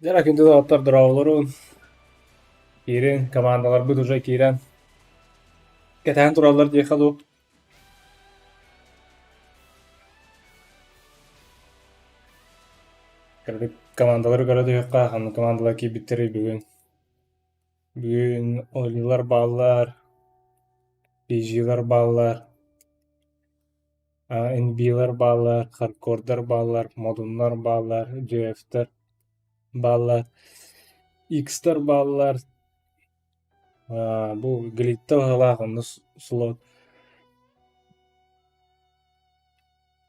Дьэ, күндү доҕоттор, дорооболорун! Киирин, командаларбыт уже киирэн кэтэһэн тураллар диэххэ дуу. Кырдьык командалары көрө түһүөххэ, ханнык командалар киирбиттэрий бүгүн. Бүгүн Олилар бааллар, PG-лар бааллар, NB-лар бааллар, хардкордар бааллар, модуннар бааллар, GF-тэр бааллар, X-тэр бааллар, бу Глитта быһыылаах онно слот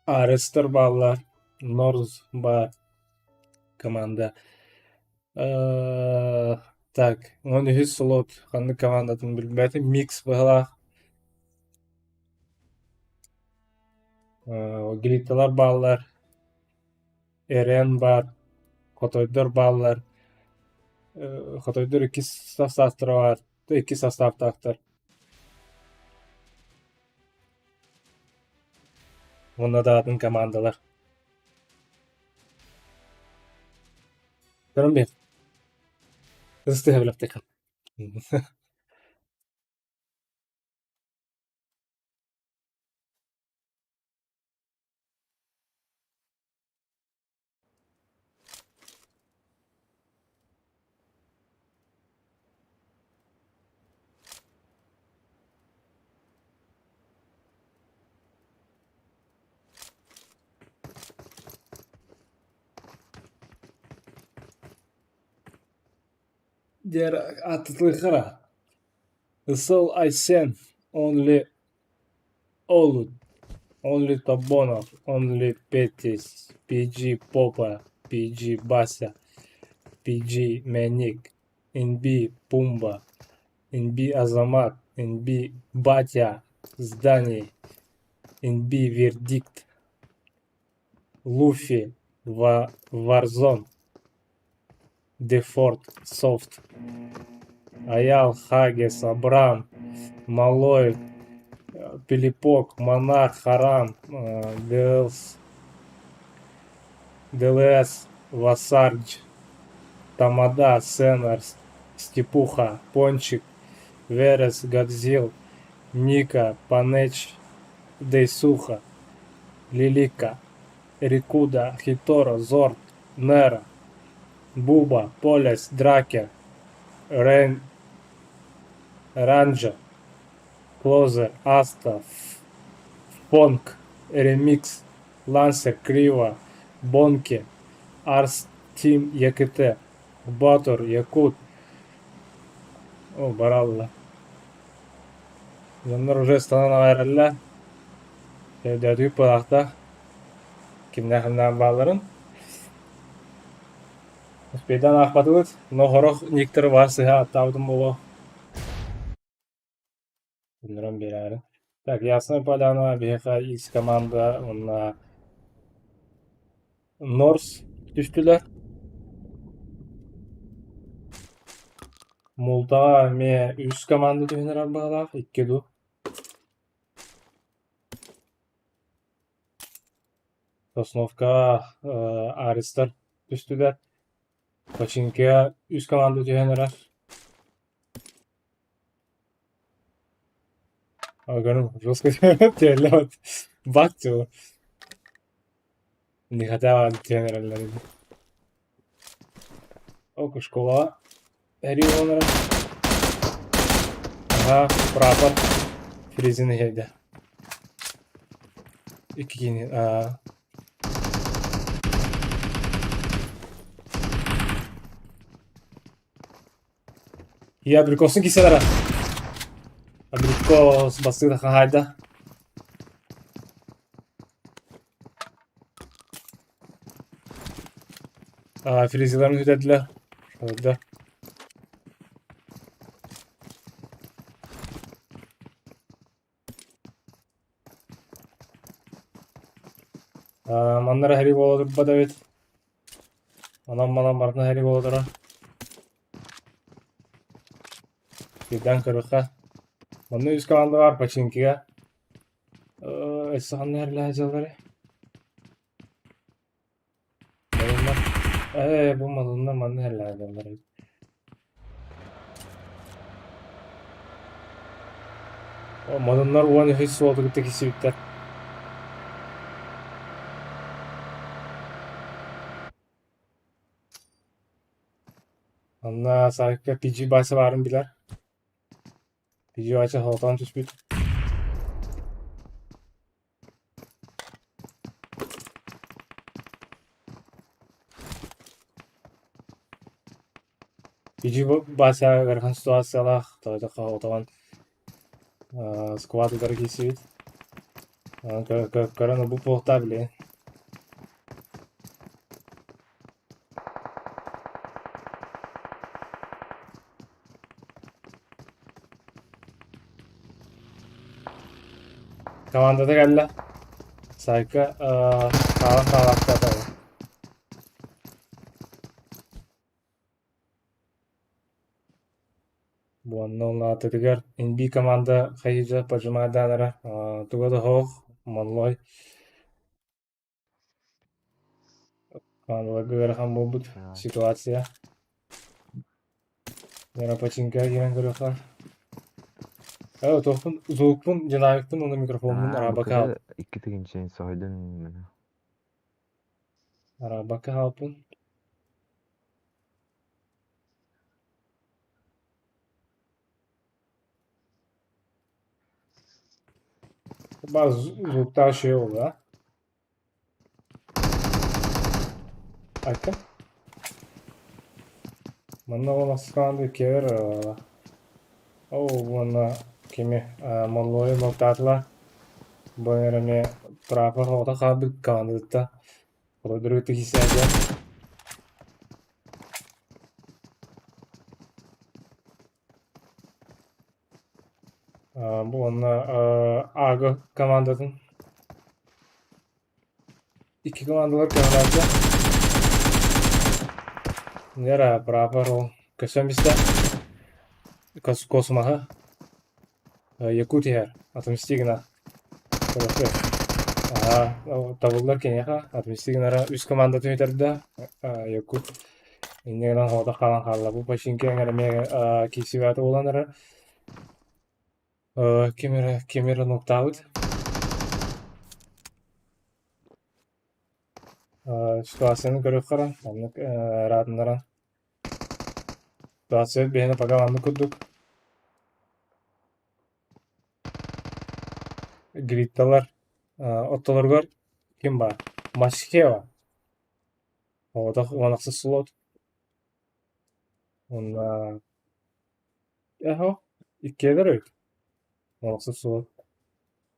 Арестар бааллар, Норз баар команда. Так, 13 слот ханнык командатын билбэтим, Микс быһыылаах. Глитталар бааллар, Эрен баар, Хотойдор бааллар, Хотойдор иккис састаавтара баар, иккис састааптаахтар. Уонна да атын командалар. Көрөн биэр. Ыстыһа билэхтик. Дьэ, аттытыаххара Ысыл Айсен Only Olut Only Тобонов Only Pettis PG Попа PG Бася PG Мэник NB Пумба NB Азамат NB Батя Зданий NB Вердикт Луфи Варзон Дефорт Софт Аял Хагес Абрам Малой Пилипок Монарх Харам ДЛС ДЛС Васардж Тамада Сенар Степуха Пончик Верес Годзил Ника Панеч Дейсуха Лилика Рикуда Хиторо Зорд Нера Буба Полес Дракер Рен Ранджа Клозер Аста Фонк Ремикс Лансер Криво Бонки Арс Тим ЕКТ Батор Якут О, баралла. Дьоннор уже станан аҕай эрэллэр. Өйдөөтүгүт буолаахтаах. Кимнээх-кимнээх баалларын. Успейдаан аахпатыбыт, но сорох никтары баар сыһа аттаабытым буолуо. Көннөрөн биэрээри. Так, Ясная Поляна биһиэхэ X команда уонна Норс түстүлэр. Мултаҕа эмиэ үс команда түһэн эрэр быһыылаах, икки дуу. Сосновкаҕа Аристар түстүлэр. Починкига үс команда түһэн эрэр. Көрүҥ, жестко түһэллэр. Бат Не хотела түһэн эрэллэр эбит. Ок, школа эрий олорор. Аха, прапор Фризин иһэрдэ. Икки кини аа Я абрикосын киселere. Абрикос бастыгы хаһаайда. Фризиларын үтэтилэр. Шойда. Маннара хэри буола турбат эбит. Онон-манан барытын хэри буола турар. Кирдээн көрүөххэ. Манна үс команда баар Починкига. Өссө ханна эрэлэһэ дьыллары? Ээ, бу малынна манна эллээдэллэр эбит. Модуннар 13 суолу кытта киирсибиттэр. Онно Саакка PG Вася баарын билэр. PG Вася соҕотоҕун түспүт. PG Вася ыарахан ситуациялаах, тоҕо соҕотоҕун сквад утары киирсибит. Көрөн ылбыт буолуохтаах билигин. Командата кэллэ. Сайка хаалан хаалаахтаата. Уонна улаатытыгар NB команда хайыыдьа поджимайдаанара туга да суох Монлой Хаалларга ыарахан буолбут ситуация. Починка киирэн көрүөххэ. Ээ, туохпун, звукпун, динамикпын уонна микрофоммун Аа, арабака букары икки тыгынчайын соһуйдун маны. арабака хаалпын. Баар звуктаах şey oldu ha. Айка. Манна олохсукаанды кевер ол уонна кими Моллойу малтаатыла бу эрэми прапор оҕото хаалбыт командатыта Родриго киһисээгэ Бу уонна Ага командатын Икки командалар көмөлөһө. Нера прапор ол көсөн бистэ. Космоһы Якутия отмести гына көрөккө. Аа табыллар киниэхэ отмести гынара үс командатын үтэрдэ Якут инньэ гынан хоото хаалан хаалла. Бу починка эҥэр эмиэ киирсибээтэ буолан эрэр. Ким эрэ ким эрэ нуктаабыт. Ситуацияны көрүөххэ эрэ, оннук ыраатыннаран. Ситуация биһиэнэ пока маннык курдук. Гритталар оттолоругар ким баар? Масхева. Оҕотох уон ахсыс слот. Уонна Эһо, иккиэлэр эбит, уон суол.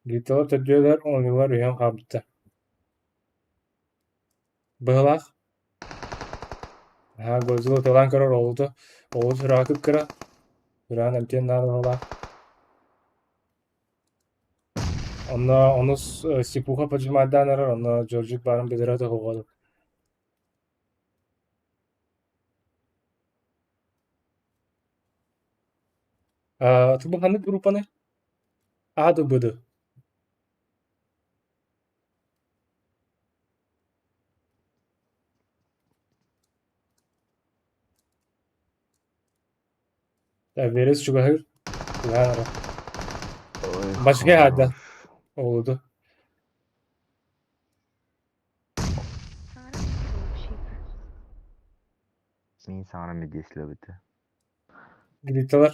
Гитала төрдүөлэр оонньуулар үһүөн хаалбыттар. Быһылаах Наһаа Годзилла ытыалаан көрөр оҕото, оҕо сүрэҕэ кып-кыра, сүрэҕин эмтиэн наада быһыылаах. Онно онус Степуха поджимайдаан эрэр, онно Джорджик баарын билэрэ тоһоҕолуу. Бу ханнык группаны? А да Б да? Верес чугаһыыр. Чугаһаан эрэр. Ой, Башке хаада хорош. олуду. Мин саҥаран медиэслэбитэ. Гриталар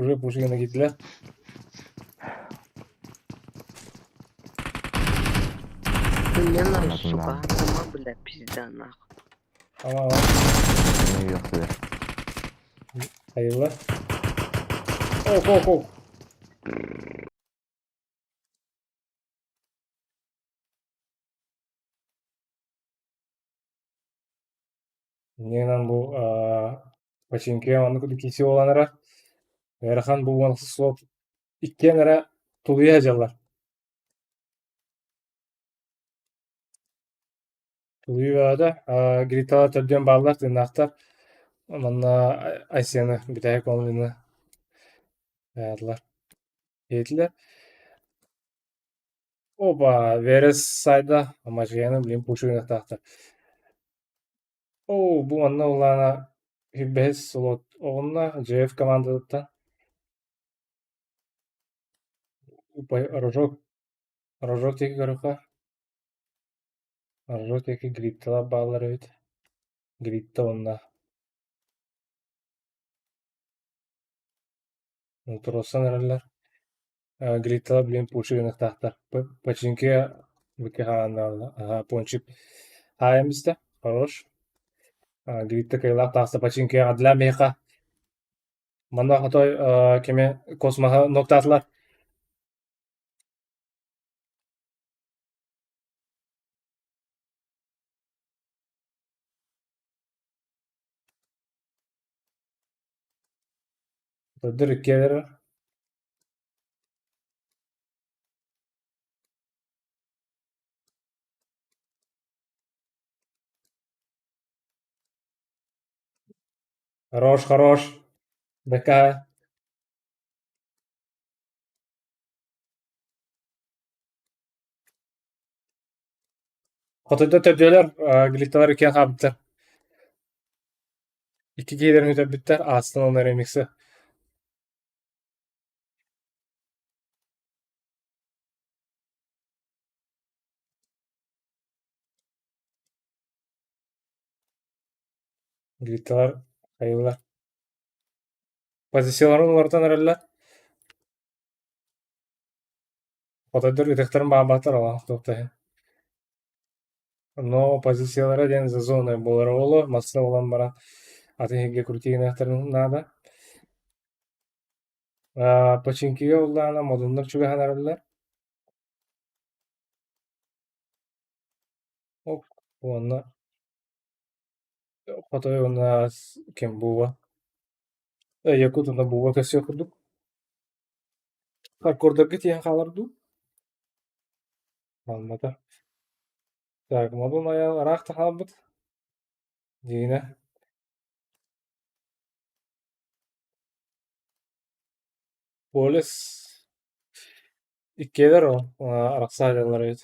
уже Пушкина киирдилэр. Мне нахуй, Анатын сука, баар. сама, бля, пизда, нахуй. Ама ама Үөхтүлэр. хайыллар. Ок ок ок. Иннинэн бу Починкига маннык киирсии буолан эрэр. Ыарахан бу суол иккиэн эрэ тулуйа сылдьаллар. Тулуйа Гриталар төрдүөн бааллар, тыыннаахтар. Манна Айсены бүтэһик онлайны аятылар. Иһитилэр. Опа, Верес сайда, Мажияны блин пушуйнахтаахтар. Оо, бу манна улаана бэһис слот оҕунна JF командатыттан. Рожок, Рожок диэки көрүөххэ. Рожок диэки Гритталар бааллар эбит. Гритта уонна туруорсан эрэллэр. Гритталар билигин пуши гыныахтаахтар. Починкига бикки хаалла. Пончик хаайан бистэ. Хорош. Гритта кыайыылаах таҕыста Починкига для миэхэ. Манна хотой кими космоһа ноктаатылар. Хотойдор иккиэлэрэ. Хорош, хорош. Бэкэ. Хотойдор төрдүөлэр, глитталар иккиэн хаалбыттар. Икки киһилэрин үтэрбиттэр, аастан уонна ремиксы. Глитталар хайыылар. Позицияларын уларытан эрэллэр. Хотойдор ытыктарын баабаттар олох туох Но позициялара диэн за зоной буолара буолуо, массыына булан баран атын сиргэ крутигыныахтарын наада. Починкига буллаҕына модуннар чугаһан эрэллэр. Оп, уонна хотой уонна ким бууба. Якут уонна бууба көстүөх курдук. Хардкордарга тиийэн хаалар дуу? Маалмата. Так, модун айаал ыраах да хаалбыт. Дьиҥинэ. Полис иккиэлэр ол арахса сылдьаллар эбит.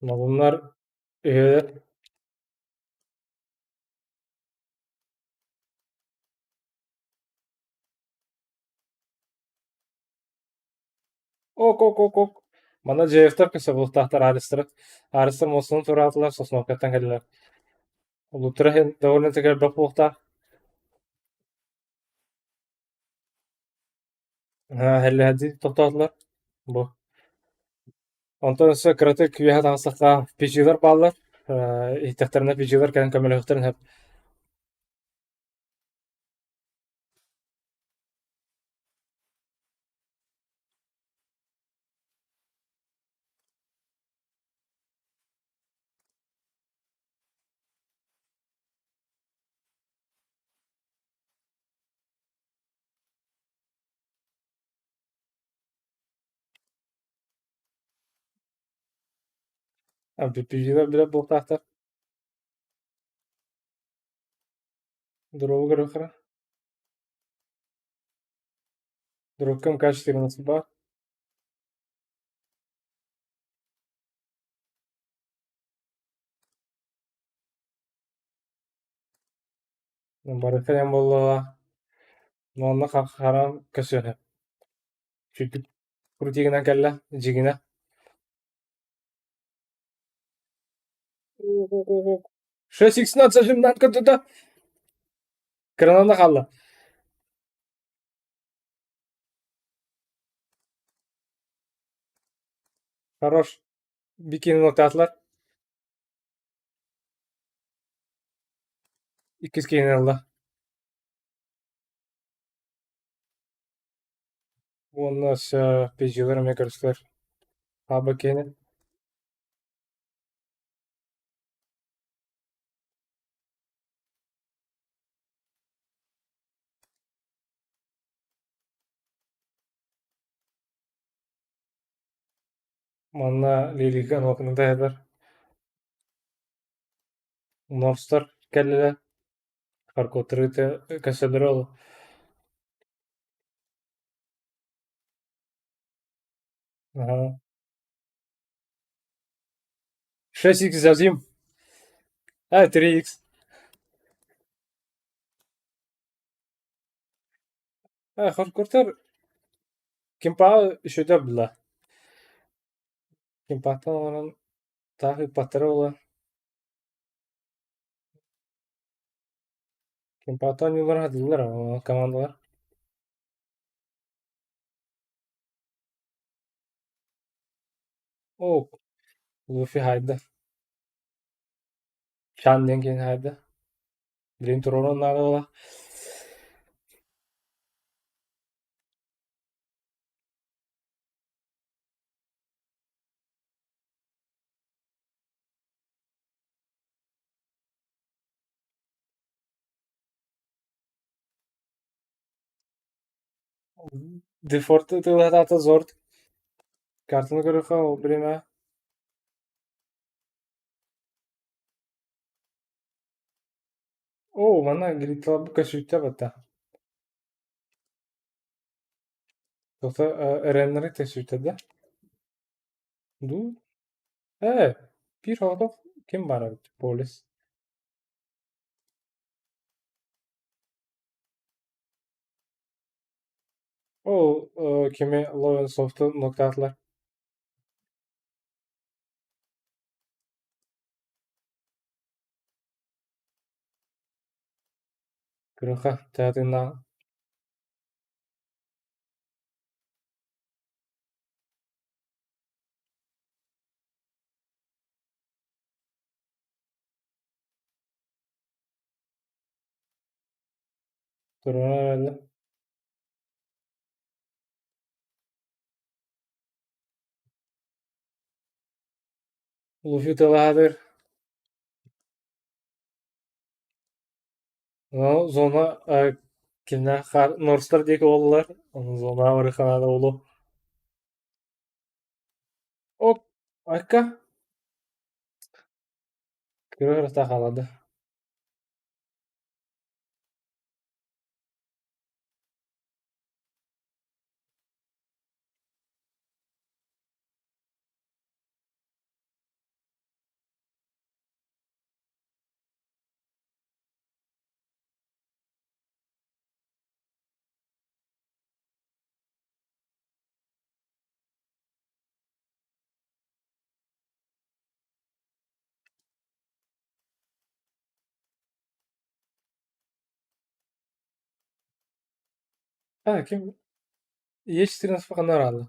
Модуннар үһүөлэр. Ок, ок, ок, ок. Манна Джеевтэр көсөбулуктаахтар аадырыстара. Аадырыстар муостаны туораатылар, Сосновкаттан кэллилэр. Улуттара иһин довольно-таки элбэх буолуохтаах. Һэллэһэрдии тохтоотулар. Бу. Онтон өссө кыратык үөһэ таҕыстахха PG-лар бааллар. Иһиттэхтэринэ PG-лар кэлэн көмөлөһүөхтэрин сөп. PG-лар билэр буолуохтаахтар. Дороба көрүөххэ. Дробка МК-14 баар. Барыта диэн буоллаҕа, онно харан көсүһэ. Сүрдүк крутигынан кэллэ, дьигинэ. 6 зажимнан көрдө Кыранан хаалла. Хорош. Бикини ноктаатылар. Иккис киһини ылла. Уонна өссө PG-лэр эмиэ көрүстүлэр. Хаалбыт киһини. Манна Лилика нуокунда Норстар кэллилэр, Харкотры көстөллөрө ол. Ага. 6 икс зазим. А, 3 икс. А, Харкотер кимпаа үшөдө була. Кимпааттан олорон таах ыппаттара була. Кимпааттан оонньууллар хатыллар командалар. О, Луфи хайда. Чан диэн киһини хайда. Билигин туруорун наада буола. Дефорт ытыалаһатаата Зорд. Картаны көрүөххэ ол бириэмэ. Оо, манна гриталарбыт көстүүтэ батта. Тоҕо эрэннэри көстүүтэ да? Дуу? Ээ, биир соҕотох ким баар эбит, полис. Ол кими Ловенсовту нуктаатылар. Көрүөххэ, театрынааҕы туруоран эрэллэр. Луфи тылаһатыыр. Зона кимнээх Норстар диэки буоллулар, зона барыханаада буолуо. Оп, айка. Кыра хаалады. А, ким Е14 ханарады.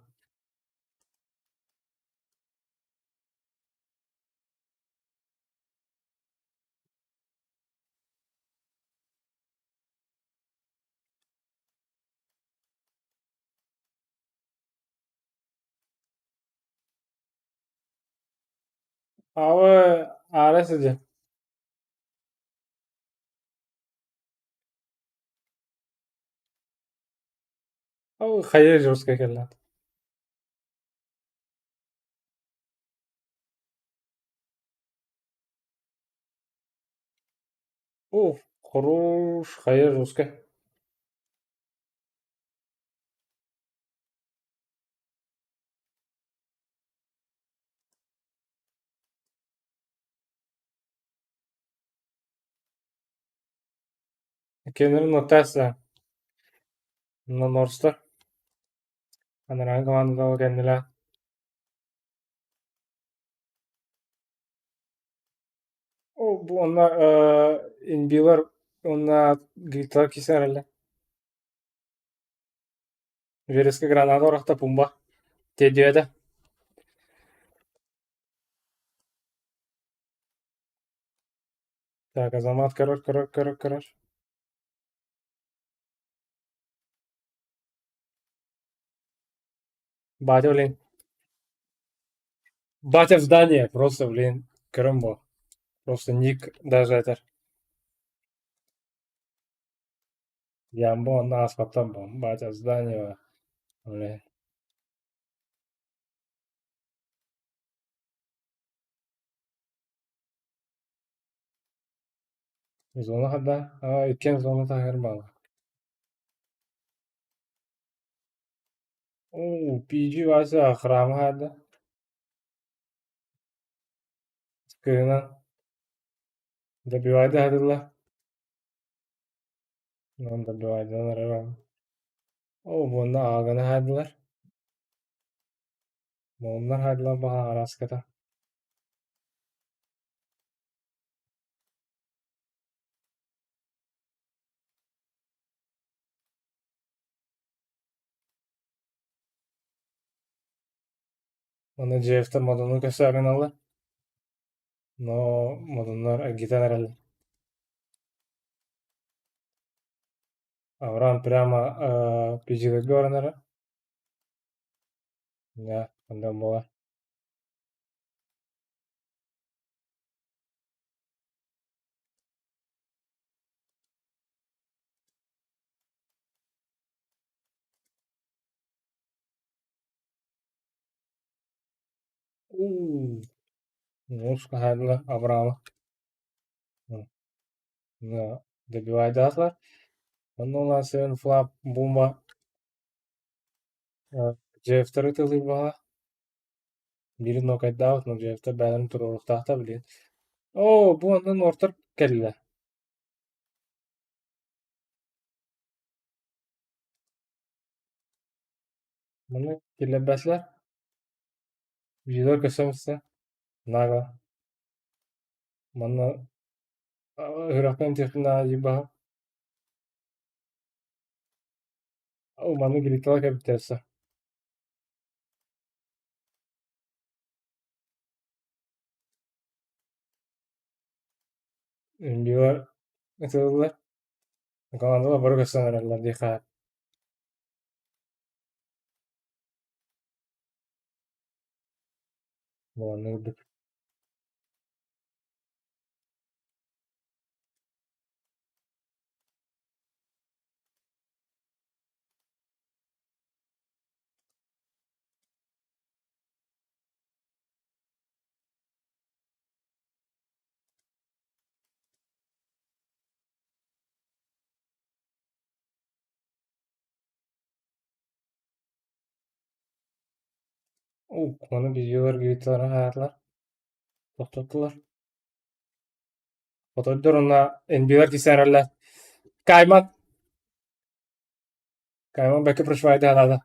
Ава аара сылдьар. Ол хайа жесткай кэллэ. О, хорош, хайа жесткай. Кинилэр нотация Норстар. Анараа командалар кэннилэр. Ол бу онно инбилар уонна гитар кисэрэллэр. Вереска граната орохто пумба. Тиэрдибэтэ. Так, Азамат көрөр, көрөр, көрөр, көрөр. Батя, блин. Батя в здание, просто, блин, Крымбо. Просто ник даже это. Ямбо нас потом батя в здание, блин. Зона хада. Аа, иккиэн зона таһыгар бааллар. Оо, PG Вася храма хада. Кыһынан добивайды хадылла. Онон добивайдан эрэ. Оо, буонна ааганы хадылар. Молуннар хадылар баха араската. Онно Джеффтер модуну көсөөрүн Но модуннар эргитэн эрэллэр. Авраам прямо PG-лэргэ баран эрэ. Да, ондан буолар. Уу, муус хаһаайдылар Авраамы. Да, добивайдаатылар. Онно улаан Seven Flap Бума Джеффтары тылыйбаҕа. Биир нокайдаабыт, но Джеффтер бэйэлэрин туруоруохтаахтар билигин. Оо, бу оннун ортор кэллэ. Маны киллэрбэтилэр. Видео көстөн Нага. Манна үрэхтэн технология Оо, манна гритала кэбиттэрсэ. Билэр ытыллар. Командалар бары көстөн эрэллэр диэхэ. Буоланны курдук. Оо, маны видеолар гриталарын хаһаатылар. Тохтоттулар. Хотойдор уонна NB-лэр тиийсэн эрэллэр. Кайман! Кайман бэккэ прошивайдаһалаата.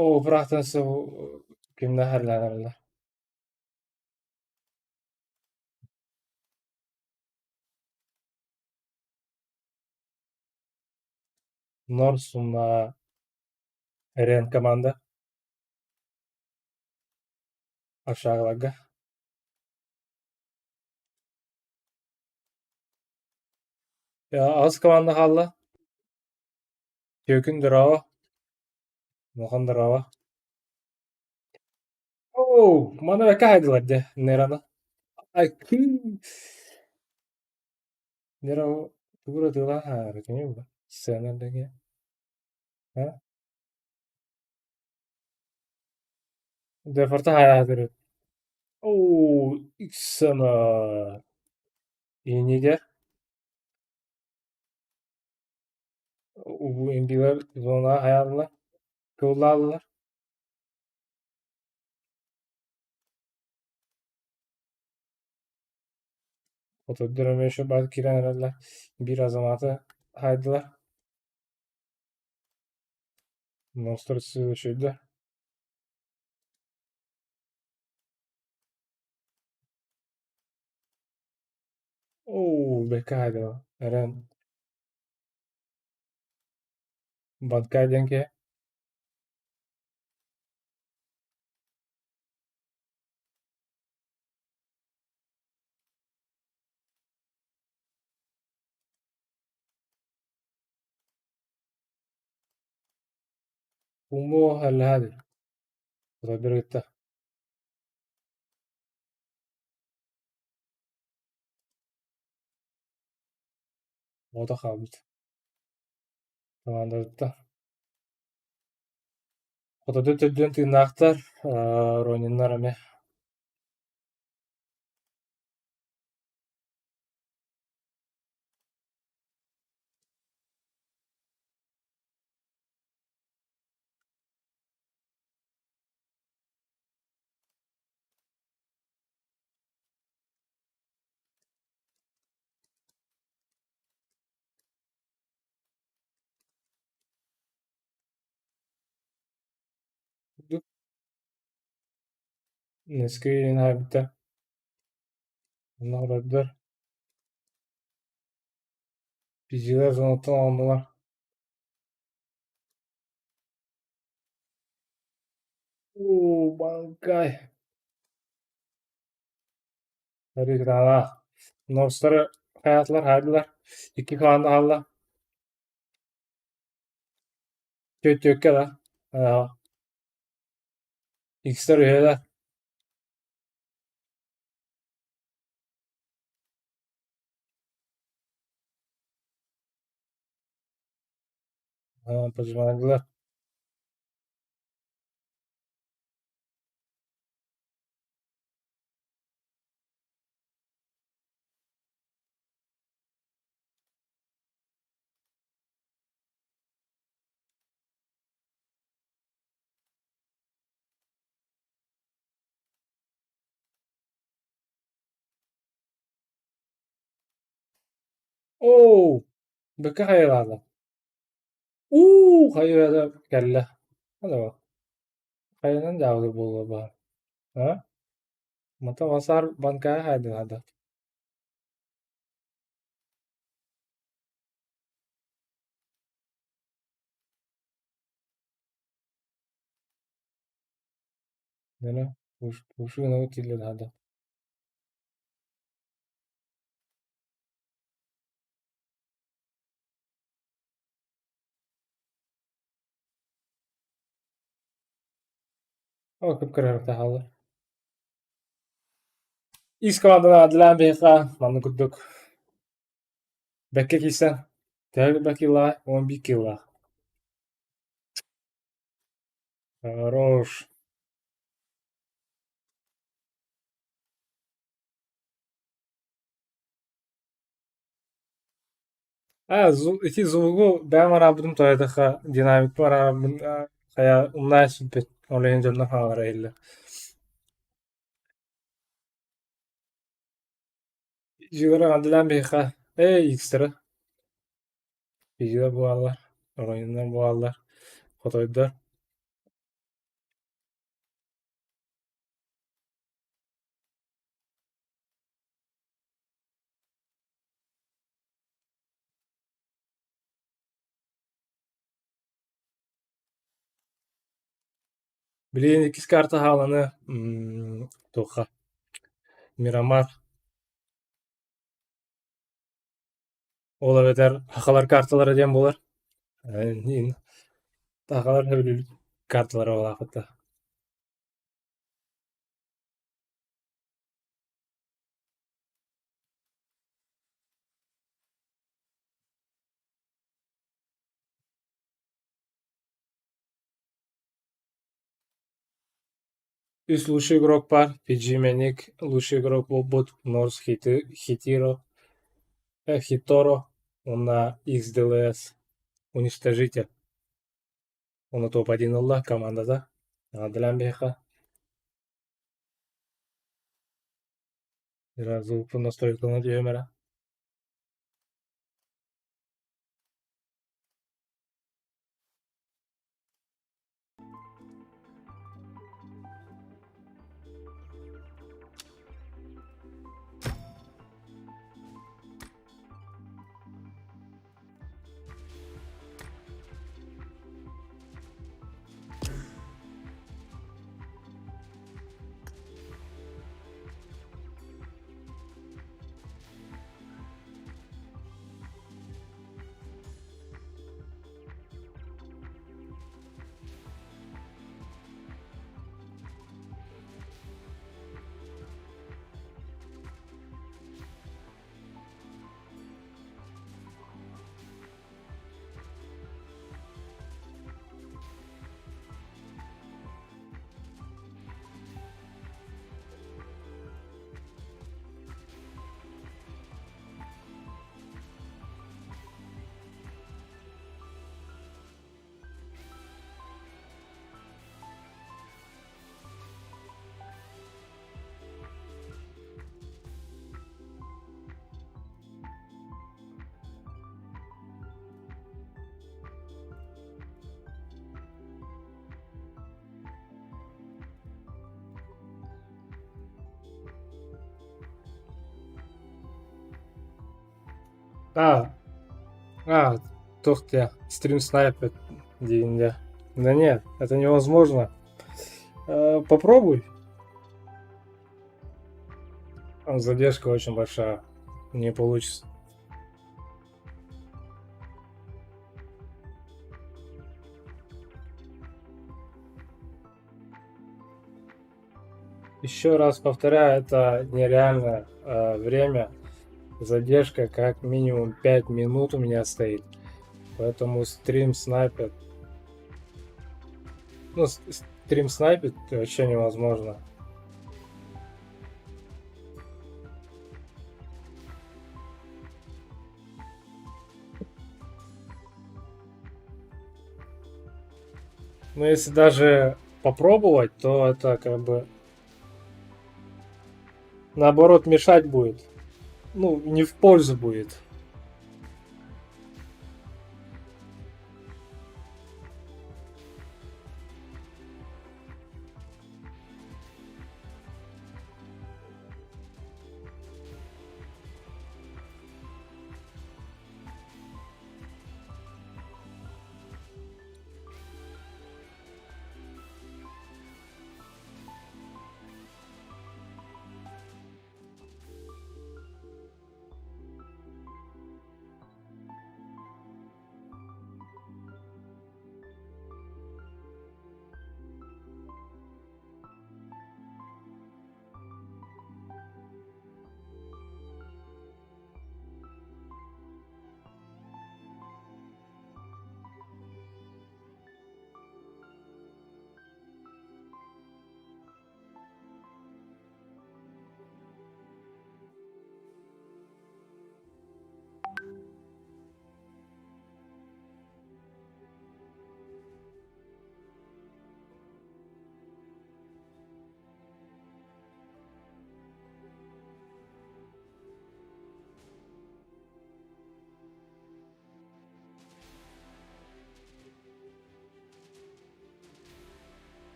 Оо, бырааттан кимнээх эрэллээн эрэллэр. Норс уонна Рен команда Аршагаларга. Аҕыс команда хаалла. Түөкүн дорообо. Улахан дорообо. Оо, маны бэккэ хаайдылар дьэ, Нераны. Ай, Нера тугу эрэ тыылаан хаалар кини бу сцена дэгэ. А? Дефорта хаайаатыр. Оо, иксана. Инигер. Бу имбилер зона хаайаллар. Кыллааллар. Отоддор эмиэ баар киирэн эрэллэр. Биир Азаматы хаайдылар. Монстр үчүгэй. Оо, бэккэ хаайдылар. Эрэн Банкай диэн киһи. Умуо эллэһэ Хотойдор Оҕото хаалбыт. Командаларыттан. Хотойдор төрдүөн тыыннаахтар, Рониннар эмиэ. Нески хайбыта. Онно олордор. Пижилер зонаттан алыннылар. Уу, банкай. Хариталаах. Норстары хаятылар, хайдылар. Икки команда хаалла. Түөрт да. Икстер үһүөлэр. Пожимандылар. Оо, бэккэ хайалаата. Уу, хайалаата кэллэ. Ханна хайанан дьаабылык буолла баар. А? Мата басар банкая хайдылаата. Дена, пушу гына тилле. О, кып-кыра хаалла. Ис команданы Адлан биһиэхэ манна курдук бэккэ киирсэн төһө элбэх киллаах? 11 киллаах. Хорош. А, ити звугу бэйэм араабытым тоойдоххо динамикпын араабын хайа умнаа сүппүт. Ол иһин дьоннор хаалара иһиллэр. Дьиэлэрэ Адлан биһиэхэ эй икстэрэ Пижилэр буолаллар, оройуннар буолаллар, хотойдор. Билигин иккис карта хааланы туохха Мирамар ол эбэтэр сахалар карталара диэн буолар. Сахалар сөбүлүүр карталара буолаахпыт. Үс лучший игрок баар, PG Мэник лучший игрок буолбут, Норс Хитиро, Хиторо уонна XDLS Уничтожитель. Уонна топ-1 ылла командата. Адлан биһиэхэ. Звукпун настройкалана түһүөм эрэ. А, а, туох диэ, стрим снайпер диин дии. Да нет, это невозможно. Попробуй. Там задержка очень большая. Не получится. Еще раз повторяю, это нереальное время. Задержка как минимум 5 минут у меня стоит. Поэтому стрим снайпер... Ну, стрим снайпить вообще невозможно. Но если даже попробовать, то это как бы наоборот мешать будет. Ну, не в пользу будет.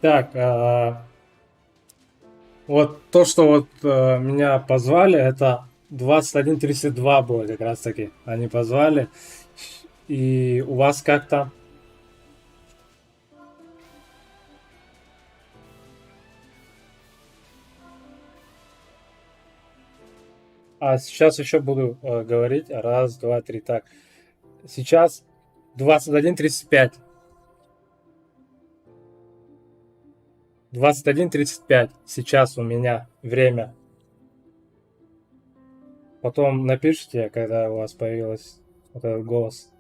Так, вот то, что вот меня позвали, это 21:32 было как раз таки. Они позвали. И у вас как там? А сейчас еще буду говорить. Раз, два, три. Так. Сейчас 21:35. 21:35 сейчас у меня время. Потом напишите, когда у вас появилась вот этот голос.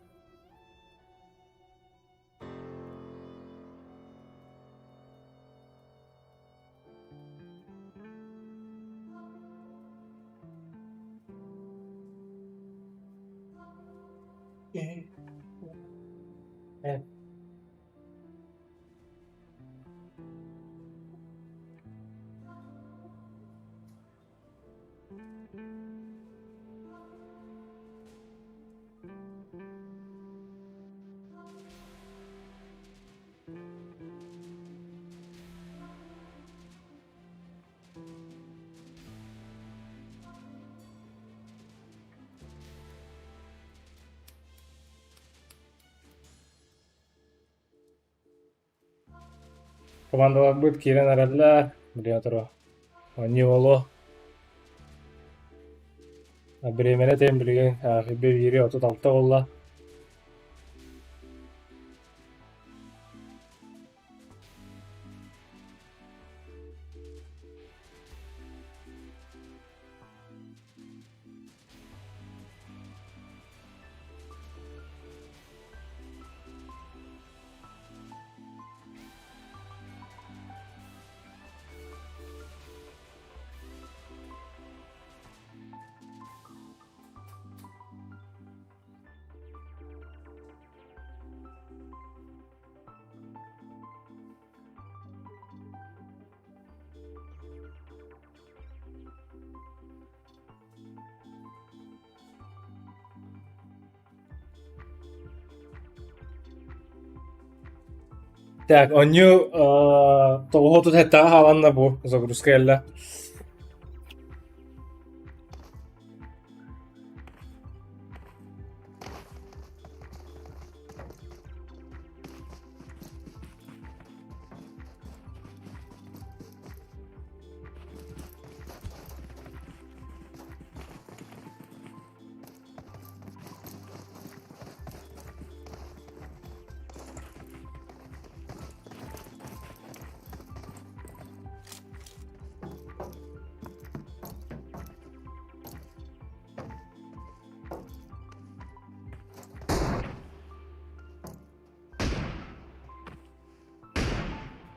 Командаларбыт киирэн эрэллэр, билиэн туруо. Оонньуу буолуо. Бириэмэни этэн билигин биири 36 буолла. Так, оонньуу 937-ҕэ хааланна бу загрузка кэллэ.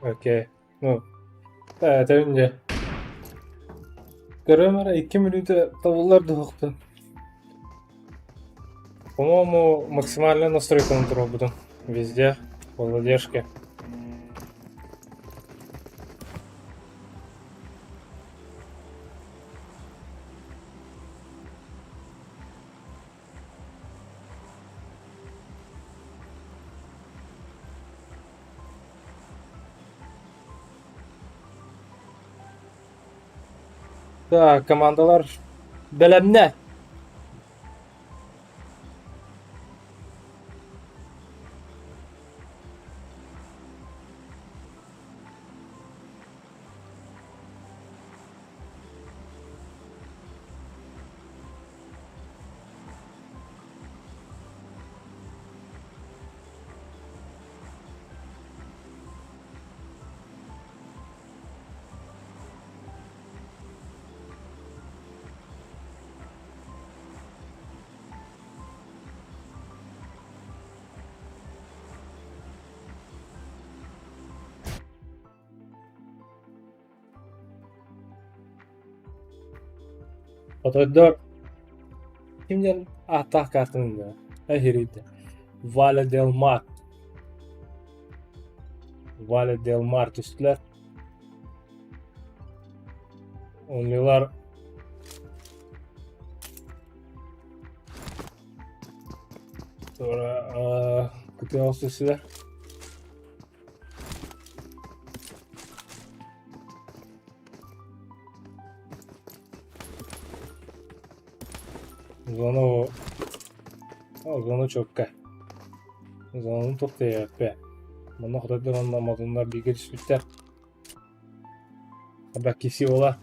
Окей. Ну, этэбин дьэ. Көрүөм эрэ 2 мүнүүтэ табыллар дуһуктун. По-моему, максимальная настройка туруорбутум. Везде, по задержке. Так, командалар бэлэмнэ. Хотойдор ким диэн ааттаах картаны да эһирийдэ Валя Дел Мар Валя Дел Мар түстүлэр Оннилар Sonra кытыал түстүлэр. Зона зона чөккэ. Зонаны туох Манна хотойдор уонна модуннар бииргэ түспүттэр. Аба киси буола.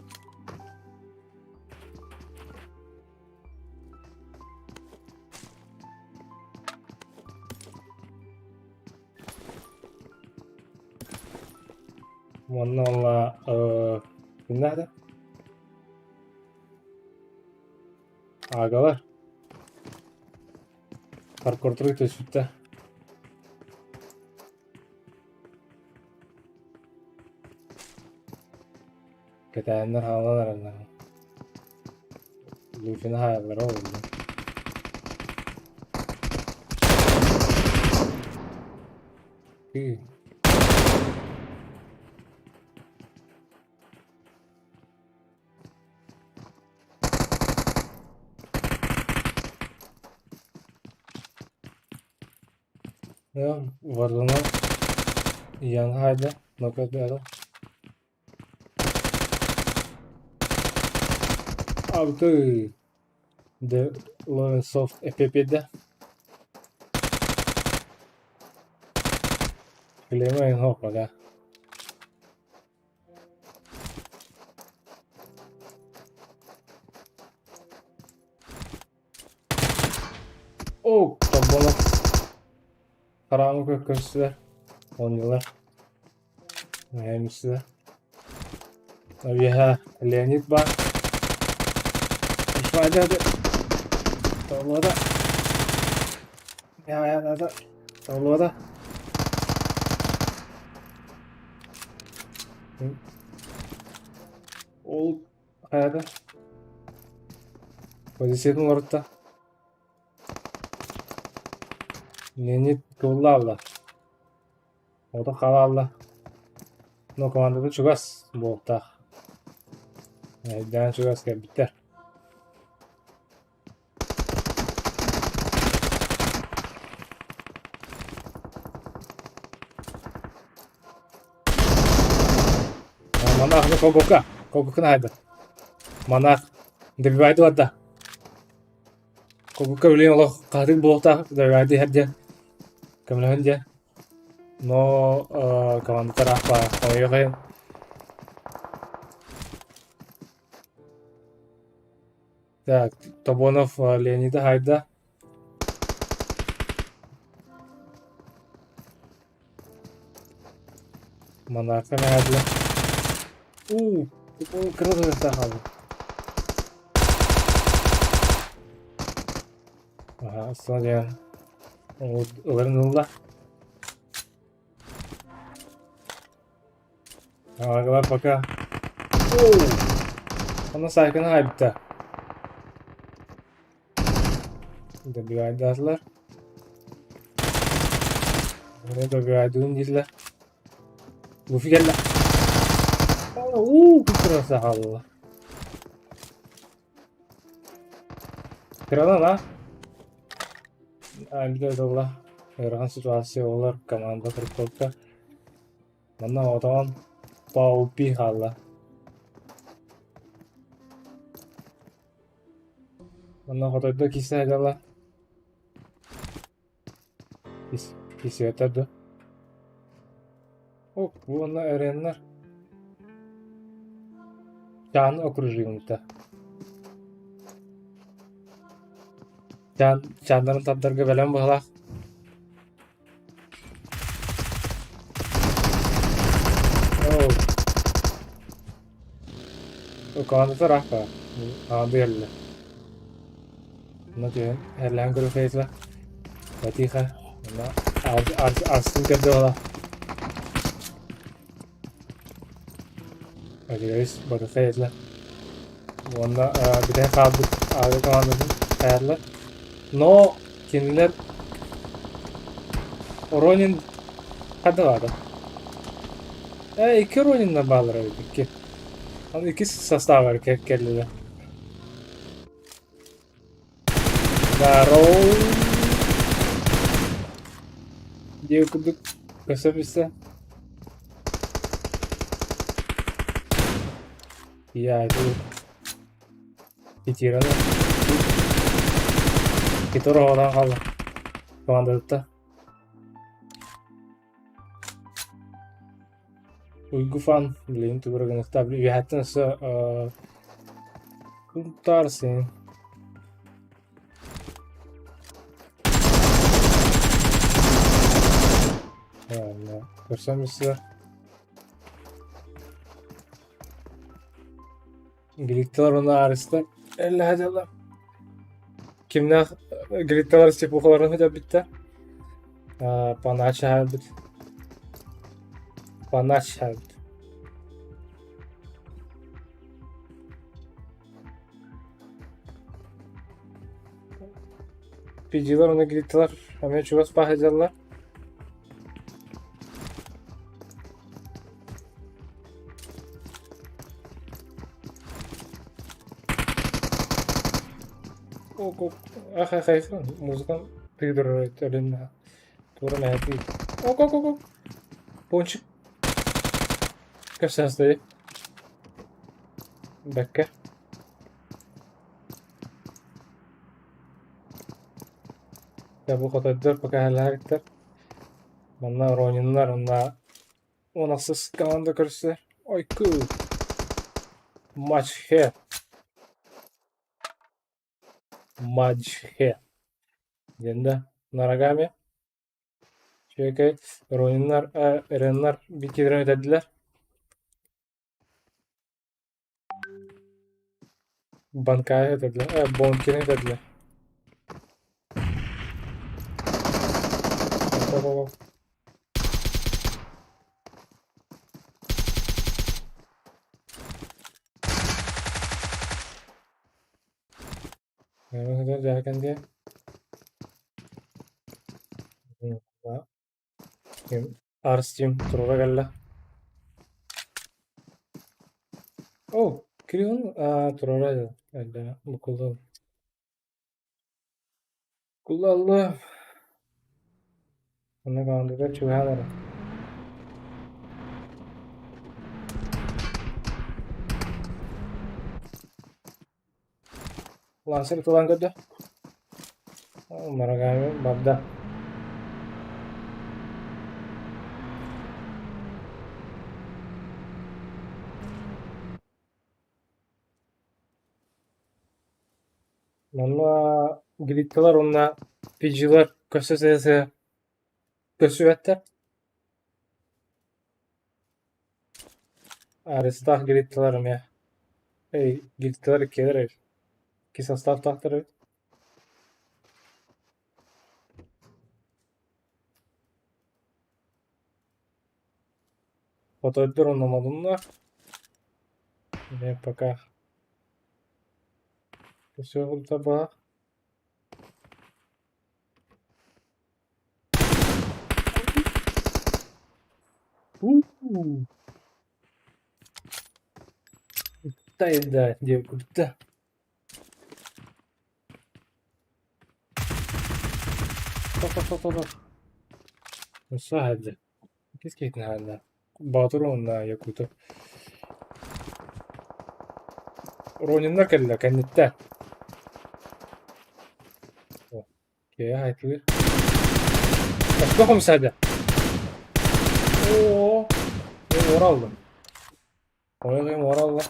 Уонна уонна кимнээх да? Аагалар. Паркурдары түспүттэр. Кэтээннэр хаалан эрэллэр. Луфины хаайаллара буолла. Тыы. Варданов Ян Хайда, ну-ка, Алты The Soft FPP'de. Клейма хоппа О, тоболох. Хараҥа көстүлэр. Оонньуулар. Эмсэ. Үөһэ Леонид баар. Толуода. Толуода. Ол хайата? Позициятын олорутта. Леонид кылла Ото хаалла. Но командата чугас буолуохтаах. Эйдээн чугас кэлбиттэр. Монах ну Когука. Когуканы хайда. Монах добивайды барда. Когука билин олох хаһытык буолуохтаах добивайды иһэр диэн. Көмөлөһөн диэн. Но командата ыраах хомойуох Так, Тобонов Леонида хайда. Монарха мэһэдилэ. Уу, кыра сыһыктаах хаалбыт. Аха, диэн ыларын ылла. Аагалар пока. Онно сайканы хайбыта. Добивайдаатылар. Добивайдуун дииллэр. Луфи кэллэ. Уу, кытыраса хаалла. Кыралан а? Билэ тылла. Ыарахан ситуация олар команда турукка. Манна отоон Паупи хаалла. Манна хотойдо кисе дала. Кисиэтэр да. О, уонна эрэннэр. Чааны окружиммыта. Чаан, чааннарын тардарга бэлэм быһалаах. Оо. Командата ыраах Аады кэллэ. Онно түһэн эрлээн көрүөххэ Батиха онно арсын көрдө буола. Адилерис Батыха этилэ. Уонна бүтэн хаалбыт аады командатын хайаллар. Но кинилэр Ронин хадалаата. Э, икки Рониннар бааллар эбит, икки. Аны икки составар кэллилэр. Здорово! Диэ курдук көсө түстэ. Я иду. Итираны. Китор оҕолон хаалла. Командатытта. Уйгуфан билигин тугу эрэ гыныахтаах үөһэттэн өссө кунтаарсыҥ Көрсөн билсэ. Глитталар уонна Арыстар эллэһэ дьаллар. Кимнээх Глитталар степухаларын көтөрбүттэр. Панач аһарбыт. Панач аһарбыт. Пидилар уонна Глитталар эмиэ чугас баһыйдаллар. Ах, ах, ах, музыкам тыыдырар өлүннэ. Тура мэһэти. Ок, ок, ок, ок. Пончик. Кэпсээстэй. Бэккэ. Дьэ бу хотойдор пока иһэлээбиттэр. Манна Рониннар уонна 16 команда көрсө. Ойку! Матч Х. Матч Х. Диэн да Нарагами. Чүөкэй Рониннар, Реннар бикилерин өтөрдүлэр. Банкайы өтөрдүлэр, Бонкины өтөрдүлэр. Оп, Арстим туруга кэллэ. О, Кирилл туруора элбэ букуллу. Куллалла. Онно командата чугаһаан эрэ. Лансер тылан көрдө. Марагами барда. Манна гритталар уонна пиджилар көрсө сыһа көрсүбэттэр. Арыстаах гритталар эмиэ. Эй, гритталар иккиэлэр эбит. Икки составтаахтар эбит. Хотойдор уонна модуннар. Эмиэ пока Все баар. У-у-у. Да, диэбит Топ-топ-топ-топ. Өссө Кис киһитин Боотур уонна Якутов. Рониннар кэллэ кэнниттэн. Киһи айтылыр. Өспөх умсады. Оо, ораллым. Ойоҕум оралла.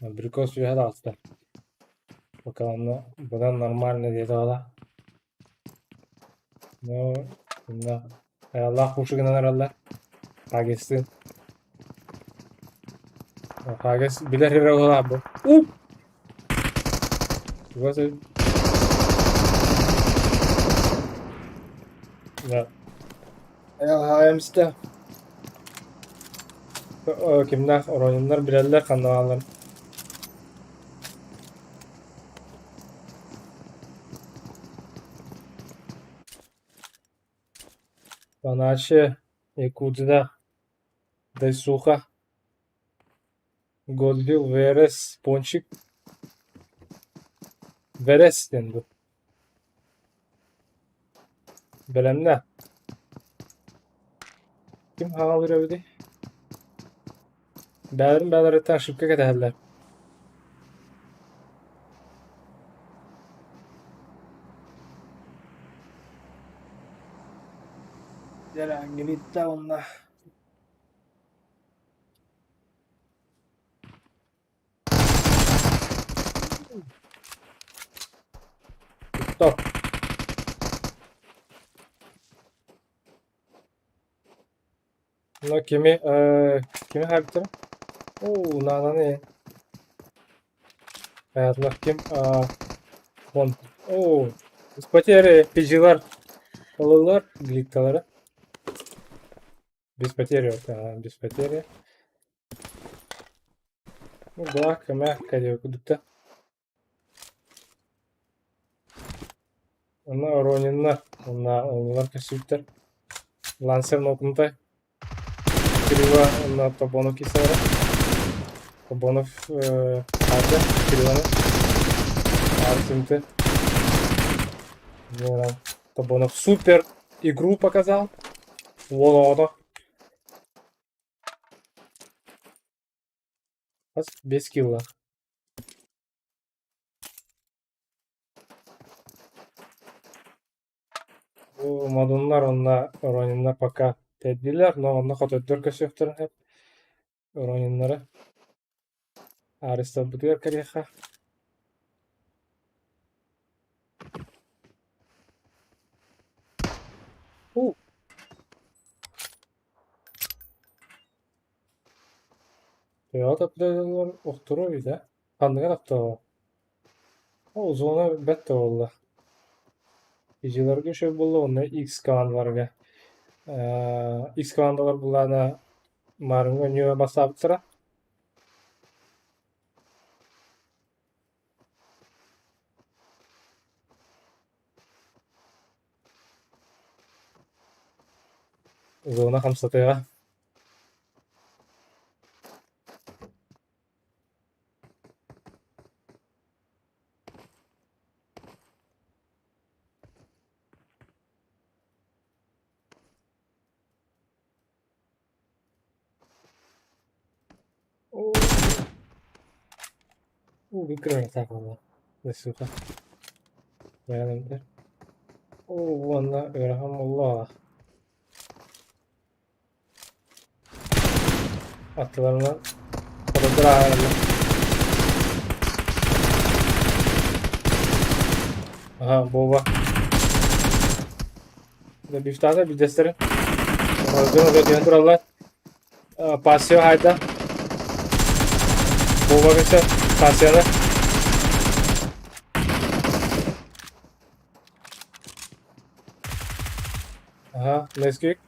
Абрикос үөһэ таҕыста. Пока онно быдан нормально диэтэ оҕо. Ну, онно айаллаах кушугунан эрэллэр. Хагестыын. Хагес билэр эрэ уолаах бу. Уп! Чугас Да. Айамста. Кимнээх оройуннар билэллэр ханна баалларын. Паначи, Якутия, Дайсуха, Годвилл, Верес, Пончик. Верес диэн бу. Бэлэмнэ. Ким хаалыр эбитий? Бэйэлэрин бэйэлэриттэн ошибка кэтэһэллэр. Дьэ, Ангелита уонна Стоп. Но кими, кими хаалбыттара? Оо, нааданы Хайаатылар ким вон. Оо, без потери PG-лар ылыллар гликталары. Без потери, вот, без потери. Ну, да, көмө кэлиэ курдукта. Онно Рониннар, уонна оннулар көстүбүттэр. Лансер Нокунтай, Кирилла уонна Тобонов киирсэллэрэ. Тобонов аата Кирилланы Артемты. Тобонов супер игру показал. Уол оҕото. Хас 5 килла. Бу модуннар уонна Рониннар пока тэйдилэр, но онно хотойдор көрсүөхтэрин сөп. Рониннары арестовбытыгар кэлиэххэ. У Төһө таптыыллар охторуу эбит ээ. Ханныгар охтооҕо? Ол зона бэрт да буолла. Ижиларга үчүгэй буолла уонна X командаларга. X командалар былаана маарыҥҥа өнүө бастаабыттара. Зона хамсатыаҕа. Оо, Сука. Оо, уонна ыарахан буолла. Аттыларынан хотойдор ааһаллар. Аха, Боба. Бифтаата бидэстэрин. Дьон өтөтүһэн тураллар. Пассио хайда. Боба көрсө Пассионы. Аха, Несквик.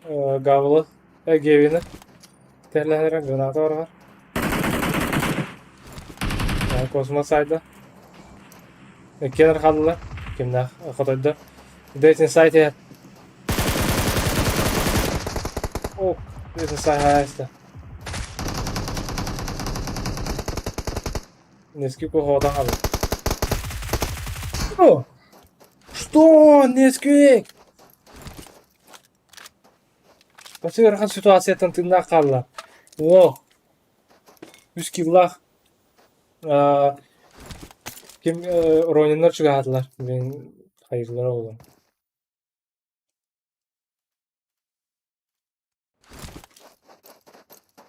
Гавлы, Гевины. Тэрлэһэрэ граната барар. Космос сайда. Иккиэн хааллылар. Кимнээх хотойдо. Death Inside here. О, Death Inside хайаста. Несквик хотон хаалла. О! Что? Несквик! Бачча ыарахан ситуацияттан тыыннаах хаалла. Уол, үс киллаах ким Рониннар чугаһаатылар. Мин хайыылара буолуом.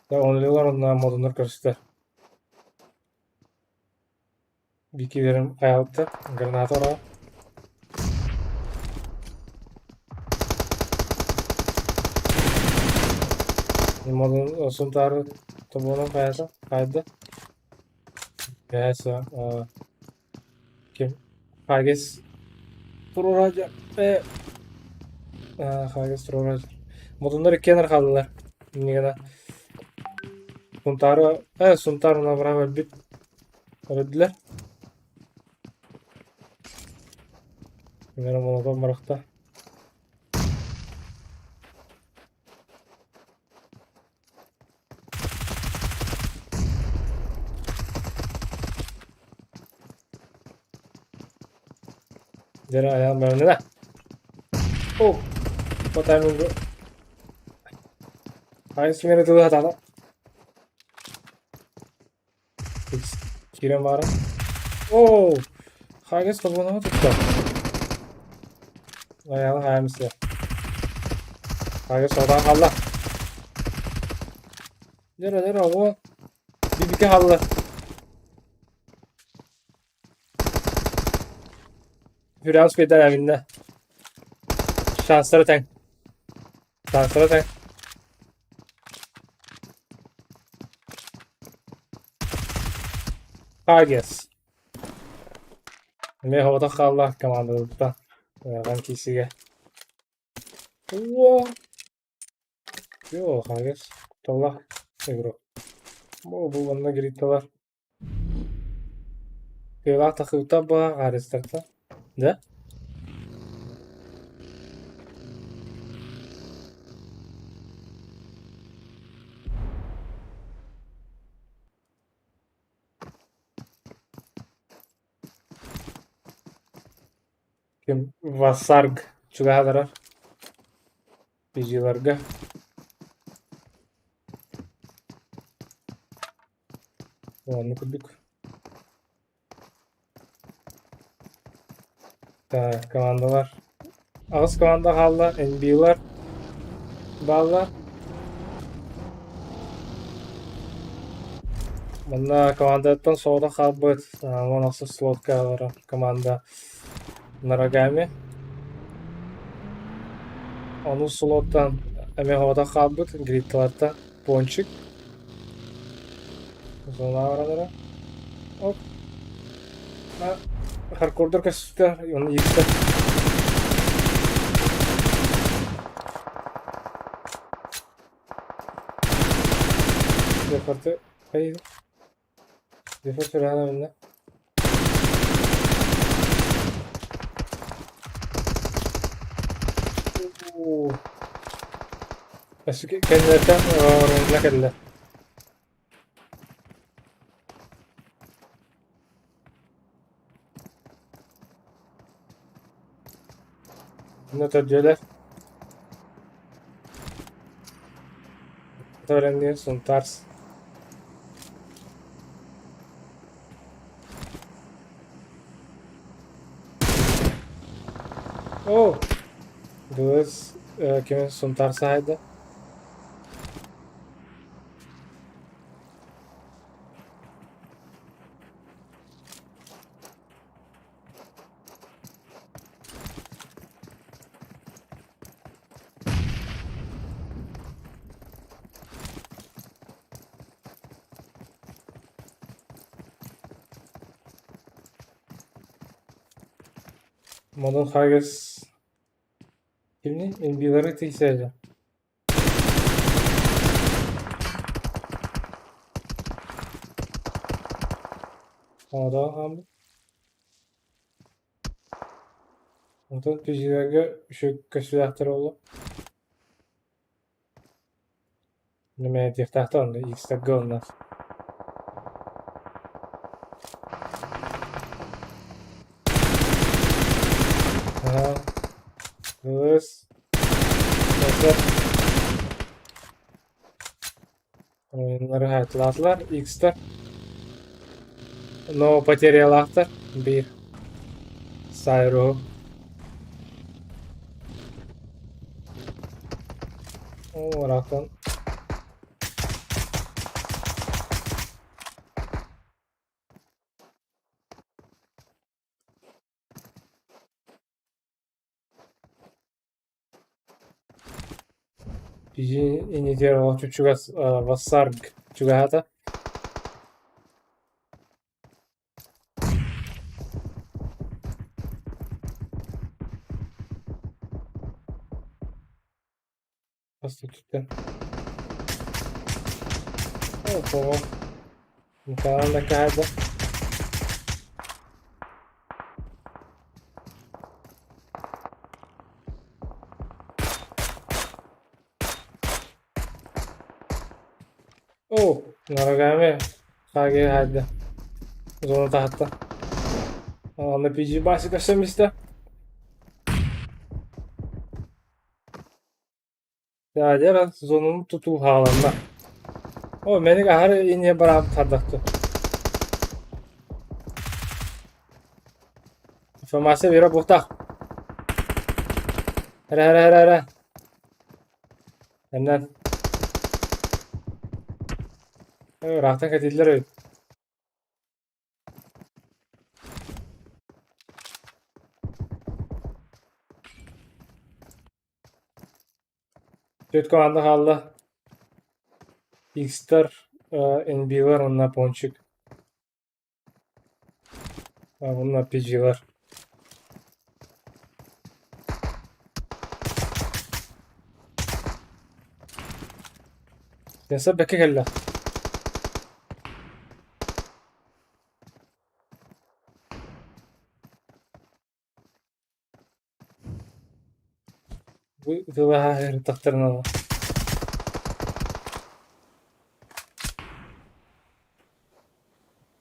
Онлилар онно модуннар көрүстэ. Бикилерим хайаабыттар, граната ора. Модун Сунтаары тобуонун хайата хайда. Бэс ким Хагис туруораадьа Хагис туруораадьа. Модуннар иккиэн хааллылар. Иннигэнэ Сунтаары Сунтаар Авраам өлбүт Өлөрдүлэр. Мин молотов барахта. Дьэ айаан баран О, по таймингу. Хайыс кимэрэ тылы хатаата. Киирэн баара. Оо! Хагас тобоноҕо тутта. Айаҕын хаайамсыа. Хагас сотоон хаалла. Дьэ, дьэ, оҕо. Бибикэ хаалла. Hürans birden evinde. Şansları tank. Şansları tank. Hages. Эмиэ соҕотох хаалла командабыттан ыарахан киирсиигэ. Уо! Йоо, Хагес кутталлаах игрок. Бу бу манна гритталар. Тыалаах тахсыбыттар буолан хаалыстарта. Да? Ким Васарг чугаһалара физиларга. Оннук курдук. Так, командалар. Аҕыс команда хаалла, NB-лар бааллар. Манна командаттан соҕотох хаалбыт 16 слотка олорор команда Нарагами. Онус слоттан эмиэ соҕотох хаалбыт Гритталартан Пончик. Зоналара. Оп. Хардкордар көстө, оны ииттэр. Дефорты hayır. Дефорт сүрэҕин эбиннэ. Уу. Өссө кэннилэртэн оройуна кэллэ. Онно төрдүөлэр Бэлэмниир Сунтаар Оо, Былыс кими Сунтаар саһайда? Модун Хагес кимний? NB'лары тиксээдэ. Оодоон хаалбыт. Онтон түзүүгэ үчүгэй көстүүлээхтэр буолла. Нэмээтиэхтээхтэр онно X-тарга уонна Аа, кыыс, Ойуннары хаайталаатылар X-тар. Но потерялаахтар биир Сайруһу. Оо, ыраахтан Инитигэр олох чугас Вассарг чугаһаата. Хас өттүттэн. Оо, Мукаан да каһайда. Оо, Нарагами хаге хайда. Зона таһатта. Онно PG баасы көрсөн истэ. Дядя зонун тутуу хааланна. О, мэник аһары инньэ бараабыт хардахты. Информация биэрэ буохтаах. Эрэ эрэ эрэ эрэ. Эмнэн. Ыраахтан кэтииллэр эбит. Түөрт команда хаалла. X-тар, NB-лар уонна Пончик. Уонна PG-лар. Сенсор бэккэ кэллэ. Бу ытылаһа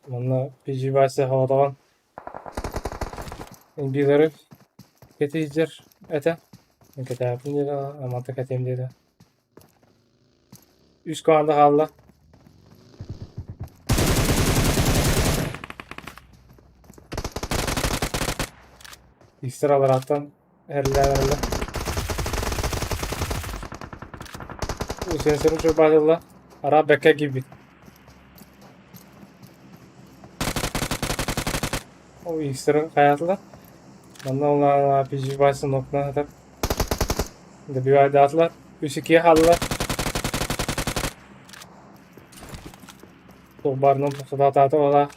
Манна PG Вася хоҕотоҕон NB-лары кэтиһдьэр этэ. Кэтээппин диэтэ, амата кэтиэм диэтэ. Үс команда хаалла. Икстэр аларааттан эрэллээн эрэллэр. Сенсорун чурбаатылла. Араа бэккэ киирбит. Ол икстэрин хайаатылар. Манна ол PG Вася нокна сытар. Добивайдаатылар. Үс иккигэ хааллылар. Туох баарынан тохтотоотаата буолаа.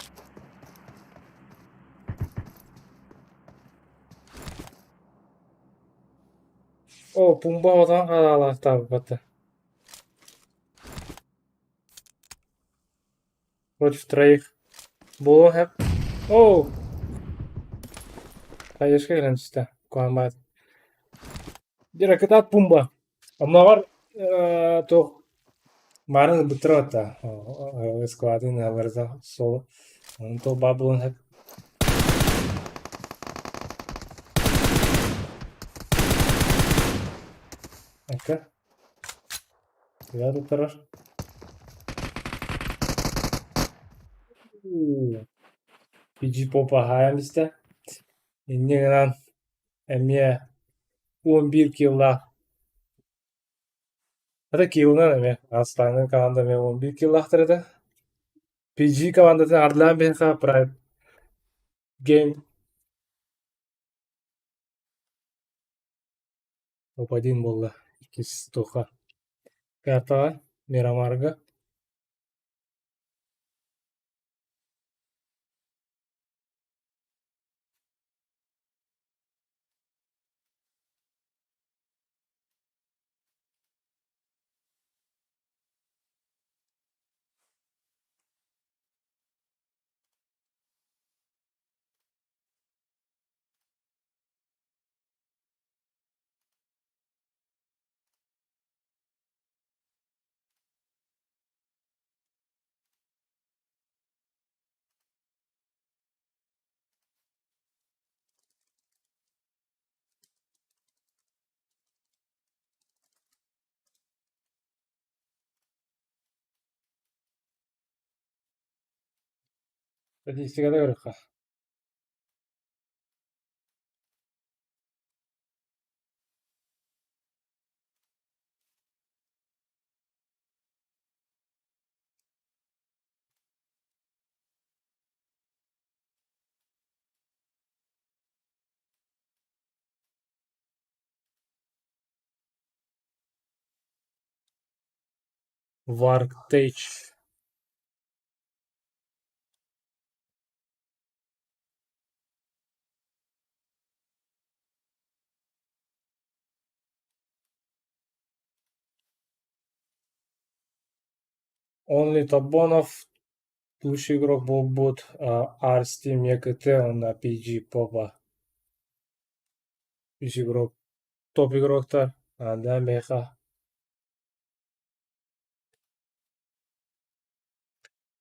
О, Пумба отон хаалаахтаабыт. Против троих. Буолуон сөп. Оо! Хаешка кэлэн түстэ. Куһаҕан Дьэ, кытаат Пумба. Оннооҕор туох маарын ылбыттара батта. Складын ыалларыта сол. Онон туох баар буолуон сөп. Экка. Тыа туттарар. PG Pop аһаайан истэ. Инньэ гынан эмиэ 11 киллаах. Это киллынан эмиэ Астана команда эмиэ 11 киллаахтар этэ. PG командатын ардылаан биһиэхэ Prime Game топ-1 буолла иккис туохха картаҕа Мирамарга. Статистиката көрүөххэ. Varktech. Only Тобонов лучший игрок буолбут Арстим ЕКТ уонна PG Popa үс игрок топ игроктар да меха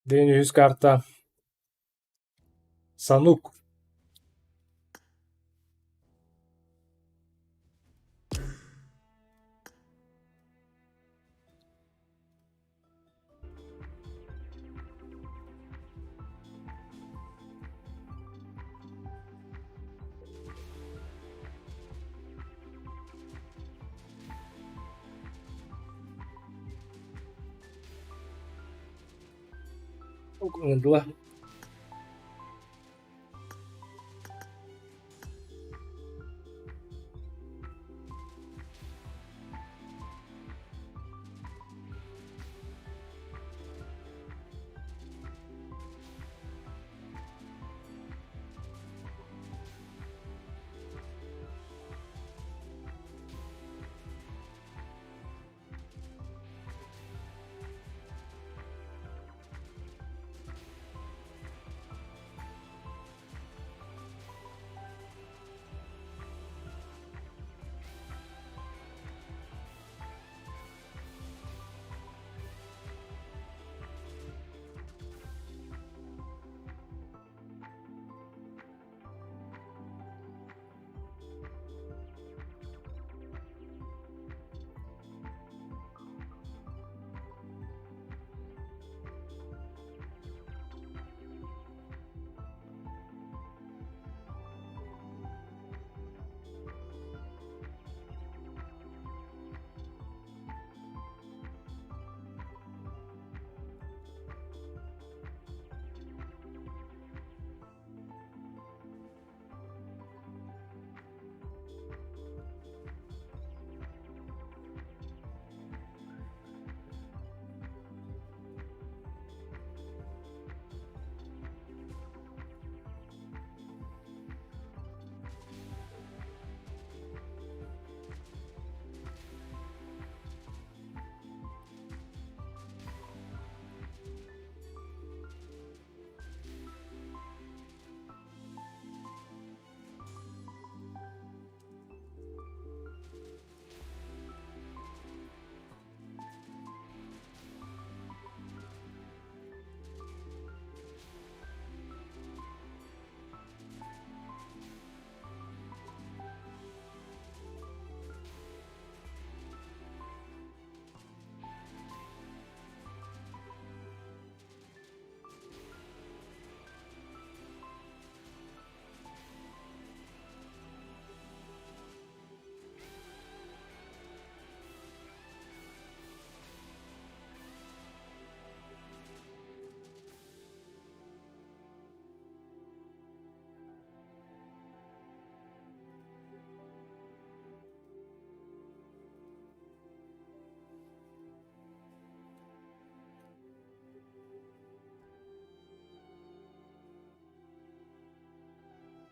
День үһүс карта Санук. Ыҥырдылар.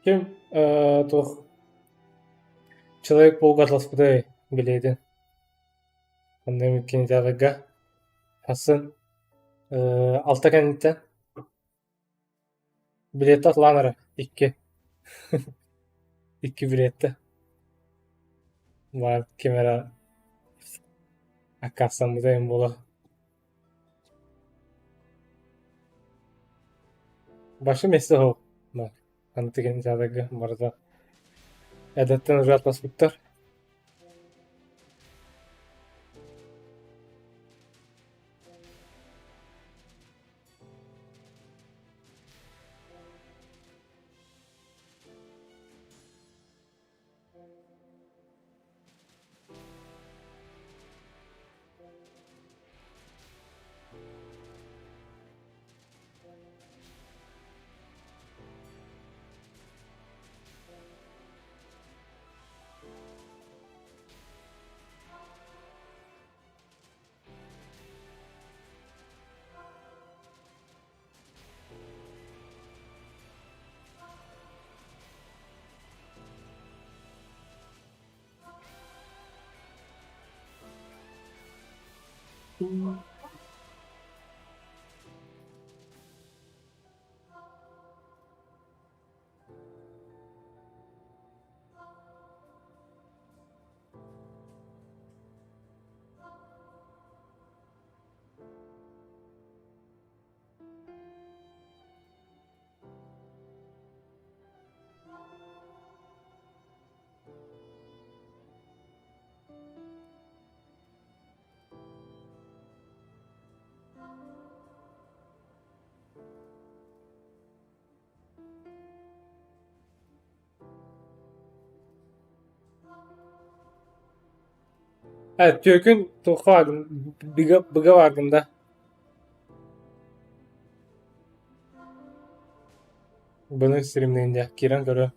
Ким туох Человек-паук атласпытай билиэтин Онно кинотеатрга сарсын 6 кэнниттэн билиэттэ атылаан эрэ икки икки билиэттэ баар ким эрэ аккаастаммыта иһин буолуо. Большое место суох Аны кинотеатрга барыта эрдэттэн уже атласпыттар. Түөкүн туохха бааргын быга бааргын да Бұны стримнейін дьэ киирэн көрүө.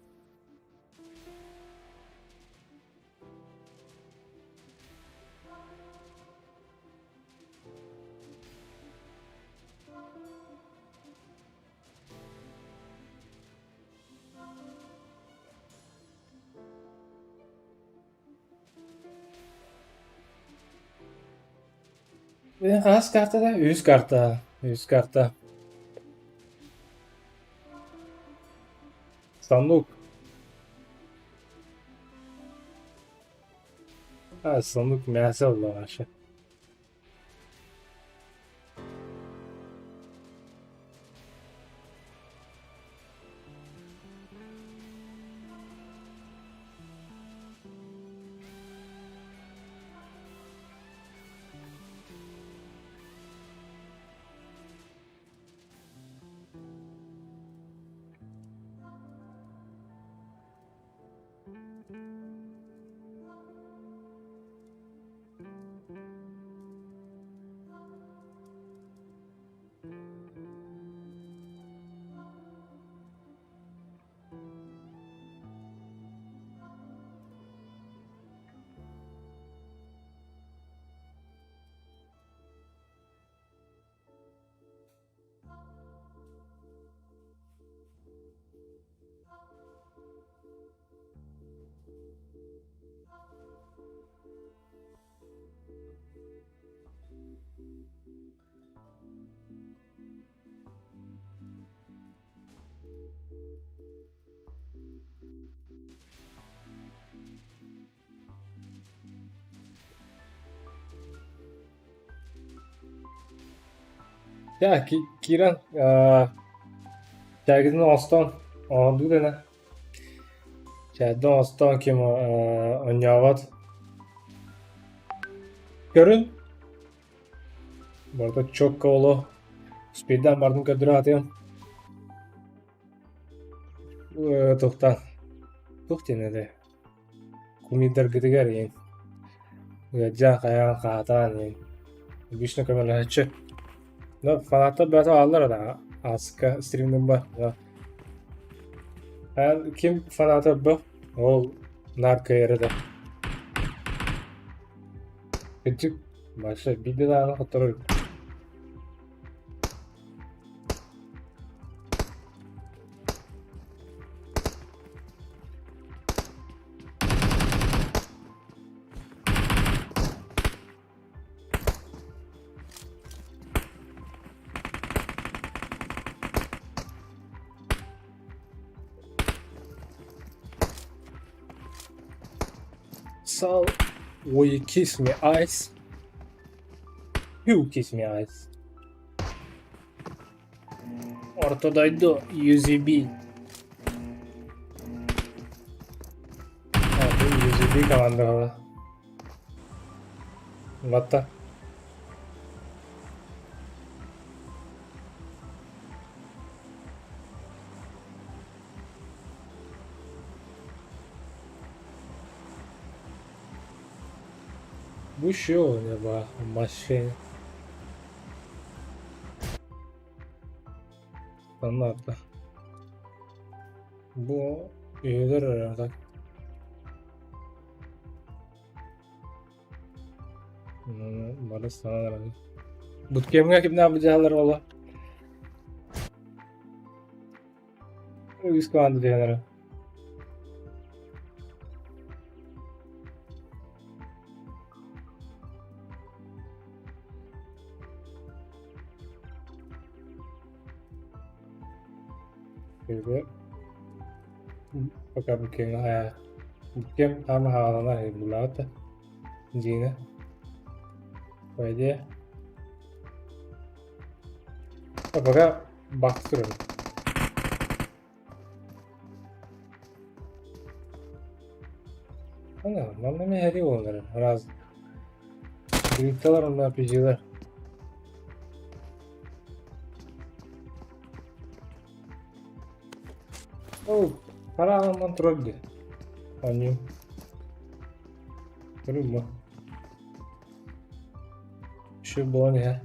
Хас картада? Үс карта. Үс карта. Санук. А, Санук мясо вообще. Дьэ, киирэн чээгитин оҥостон оҥордуу дэнэ. Чээгитин оҥостон ким оонньообот. Көрүн, барыта чокко оло спирдаан бардым көрдөрө сатыам. Туохтан туох диэн этэ Кумирдаргытыгар иһин ыалдьан хайаан хаатаан иһин обычно көмөлөһөөччү. Но фанаттар бөҕөтө бааллар да ааска стримнаммар. Ким фаната бөх ол наар кыайара да. Кырдьык Маша биирдэ даҕаны хотторор. Sal will you kiss me eyes? You kiss me eyes. Орто дойду UZB. UZB командаҕа. Батта. Бу еще не машина. Стандарта. Бу üyeler herhalde. Бары саҥа Буткемҥа кимнээх быдьаалар ола? Үс команда диэнэрэ. Пока Буткемҥа Буткем хаама хаалана булаата. Дьиҥэ. По идее. А пока бах турар. Ана, манна эмиэ сэрии буолан эрэр. Раз. Грипталар уонна RPG-лэр. Ол хараҕынан турар дии. Оонньуу. Көрүм бу. Еще буолан иһэ.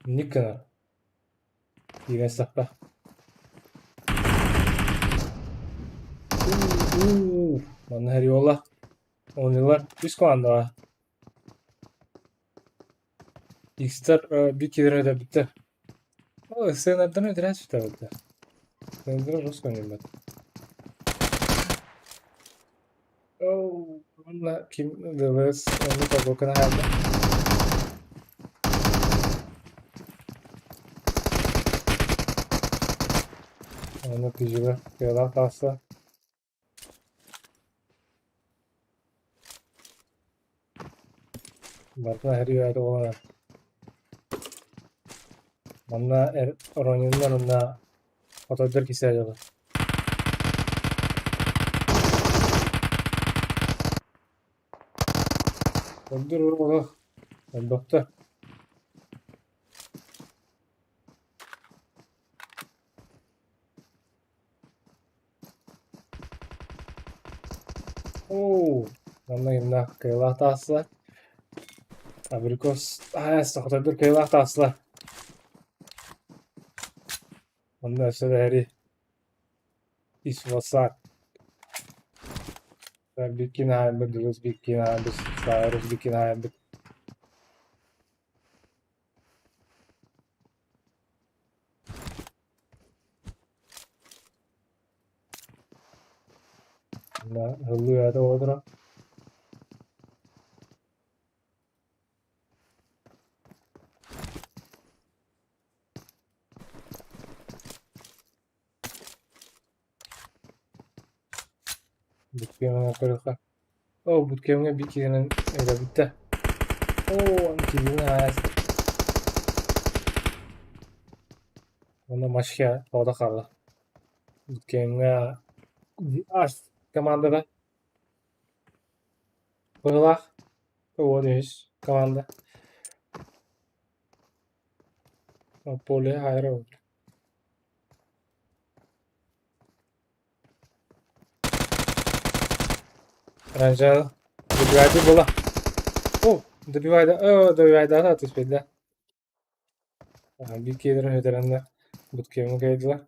Инник гынар. Киирэн саппа. Уу, манна Хариола. Оонньуулар үс командаҕа. Икстэр биир киирэр өлөрбүттэр. Ол сценардан өтөрө сүтэ Сценардар жестко оонньууллар. Оу, уонна ким ДВС ону тобукун аһаата. Ону кыдьыга кыалаах таҕыста. Барытын аһарыы аата буолан Манна эр оронньуннар уонна хотойдор кисээлэлэр. Ордур олох элбэхтэр. Оо, манна кимнээх кыайыылаах таҕыста? Абрикос аа, хотойдор кыайыылаах таҕыстылар. Онно өссө да эри ис васак. Биккин аайбыт, дылыс биккин аайбыт, Сайрус биккин аайбыт. Ыллыы аата оҕолоро Буткемҥа көрүөххэ. Оо, буткемҥа биир киһинэн өлөрбүттэр. Оо, киһини аас. Уонна Машхя тоҕо хаалла. Буткемҥа ас командата быһыылаах. Уон үһүс команда. Поле аэро. Ранжа добивайды буола. О, добивайды, о, добивайдаата түспэт Биир киһилэрин сүтэрэннэр буткемы кыайдылар.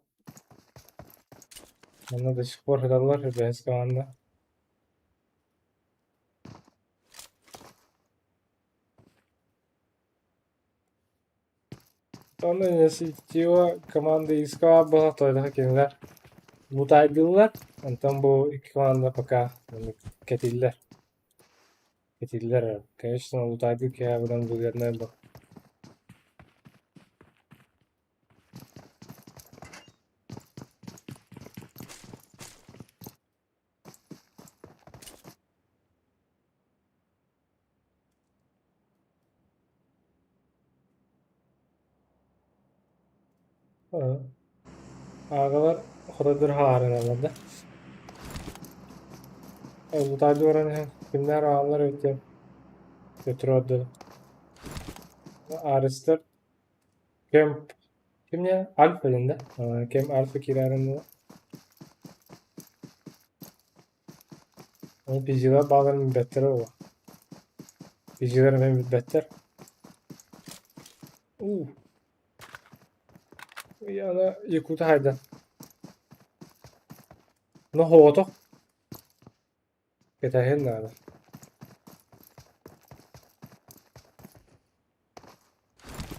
Манна до сих пор сыталлар бэһис команда. Онно инициатива команда ИСК была тойдоха кинилэр лутайдыыллар. Онтон бу икки команда пока кэтиллэр. Кэтиллэр. Конечно, лутайдыы киһи быдан выгоднай бу. Аҕалар хотойдор хаарыналлар да. Лутаайда баран иһэн кимнээх аҕаллар эбит диэн Петро отдала. Арыстар Кемп ким не? Альфа диэн да? Кем Альфа киирээрин Ол пизилар бааларын билбэттэрэ буолуо. Пизилар эмиэ билбэттэр. Уу. Аны Якута хайда. Ну хоҕотох. Кэтэһин наада.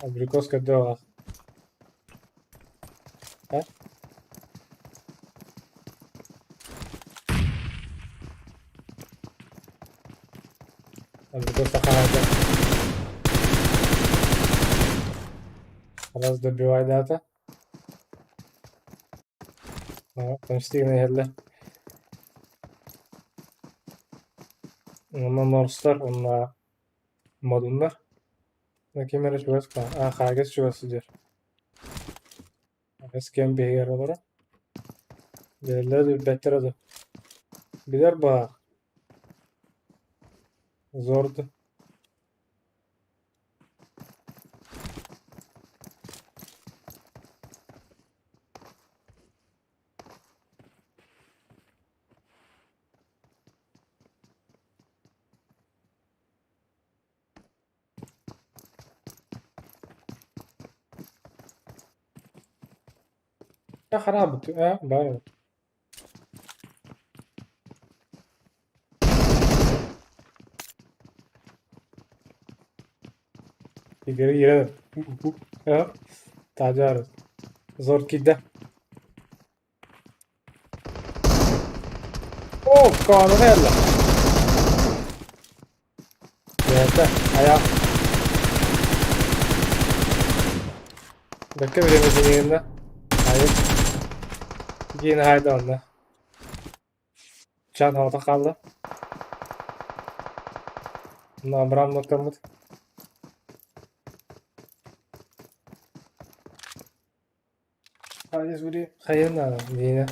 Абрикос көрдөөх а? Абрикос хаһаайда. Раз добивайдаата. Тымстыгына иһэллэр. Онно норстар уонна модуннар. Ким эрэ чугас а Хагас чугас сылдьар. Хагас кэм биһигэр олорор. Билэллэрэ да билбэттэрэ да. Билэр баар. Зорд. Хараабыт ээ баар Игорь киирэн таажаар зор киирдэ. Оо, кааныга эллэ. Бэйэтэ айах. Бэккэ бириэмэтинигиннэ айык диэн хаайда онно. Чан хаата хаалла. Онно Абрам ноктаммыт. Хайыан наада миэнэ.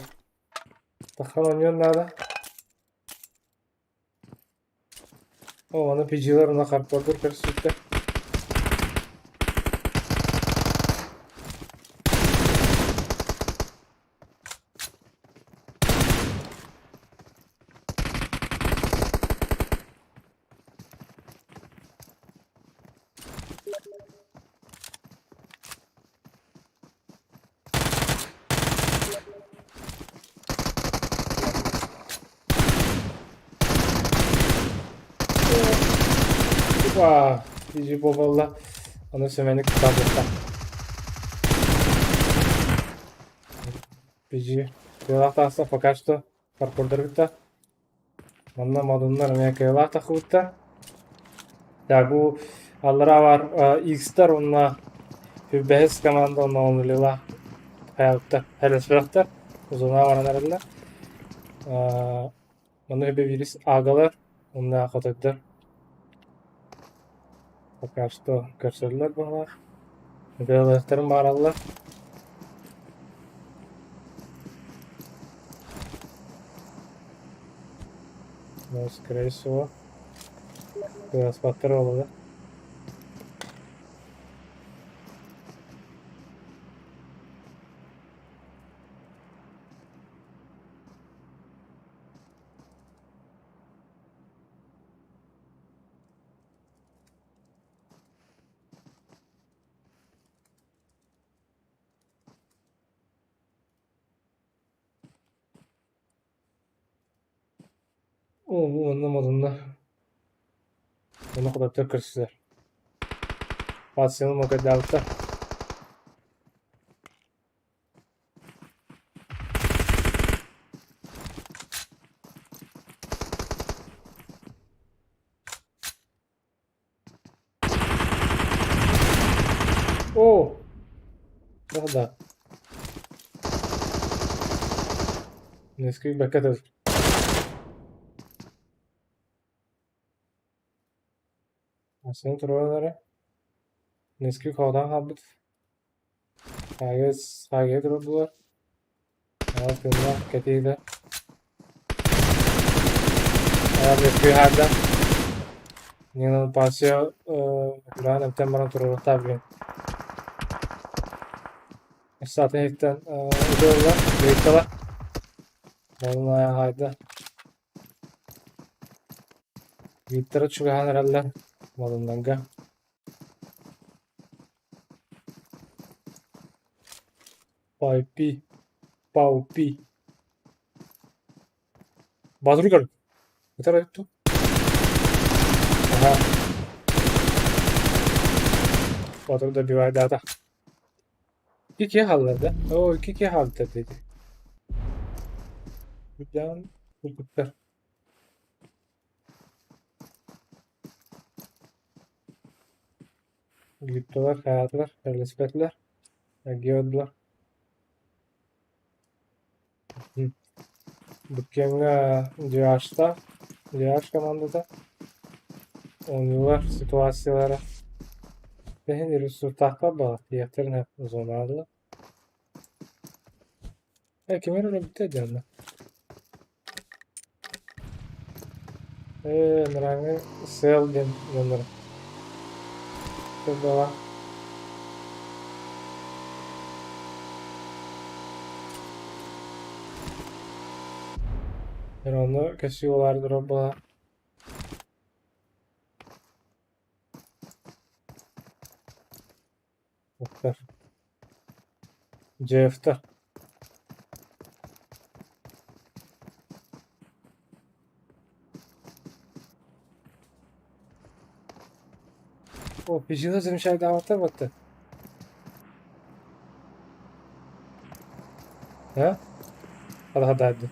Таххан оонньуон наада. О, аны PG-лар уна хардкордур көрсүбүттэр. Опа! Изи буолла. Аны Сэмэни кытаабыта. PG. Кыалаах тахса пока что паркурдар кытта. Манна модуннар эмиэ кыалаах тахсыбыттар. Так, бу аллараа баар X-тар уонна бэһис команда уонна Онлила хайалыктар, хэлэспэхтэр зона баран эрэллэр. Манна биирис агалар уонна хотойдор пока что көрсөллөр баҕалаах. Кыалыахтарын баҕараллар. Но, скорее всего, кыаспаттар буолуо. Оо, бу онно модунна. Онно хототтор көрсүлэр. Пациены мокайдаабыттар. Оо! Да. Несколько бэккэ Атын туруоран эрэ. Несколько хоотоон хаалбыт. Хагы турдулар. Тыыннаах кэтиилэр. Кыыһаарда. Нина Пасия күрээн эмтэн баран туруорухтаах билин. Саатын иһиттэн ытыаллар, ыйытталар. Болун хайда. Бииттэрэ чугаһаан эрэллэр Болуннарга. Пайпи, Паупи. Батыры көр. Ытар эбит Аха. Батыр добивайдаата. Икки хааллар да? Оо, икки хаалта dedi. Buradan курдуктар. Гипталар, хаатылар, элэспэтилэр, геодулар. Буккеҥҥа DH-та, DH командата оонньуулар ситуациялара иһин ресурстаахтар баҕар тиийиэхтэрин сөп зонаҕа Э, ким эрэ өлбүтэ дии онно. Ээ, мырааҥҥы сыал диэн дьоннор. Турдаҕа. Онно көссүү буолаары турар буолаа. Джефтер. О, пижина замечает вот. А? Хада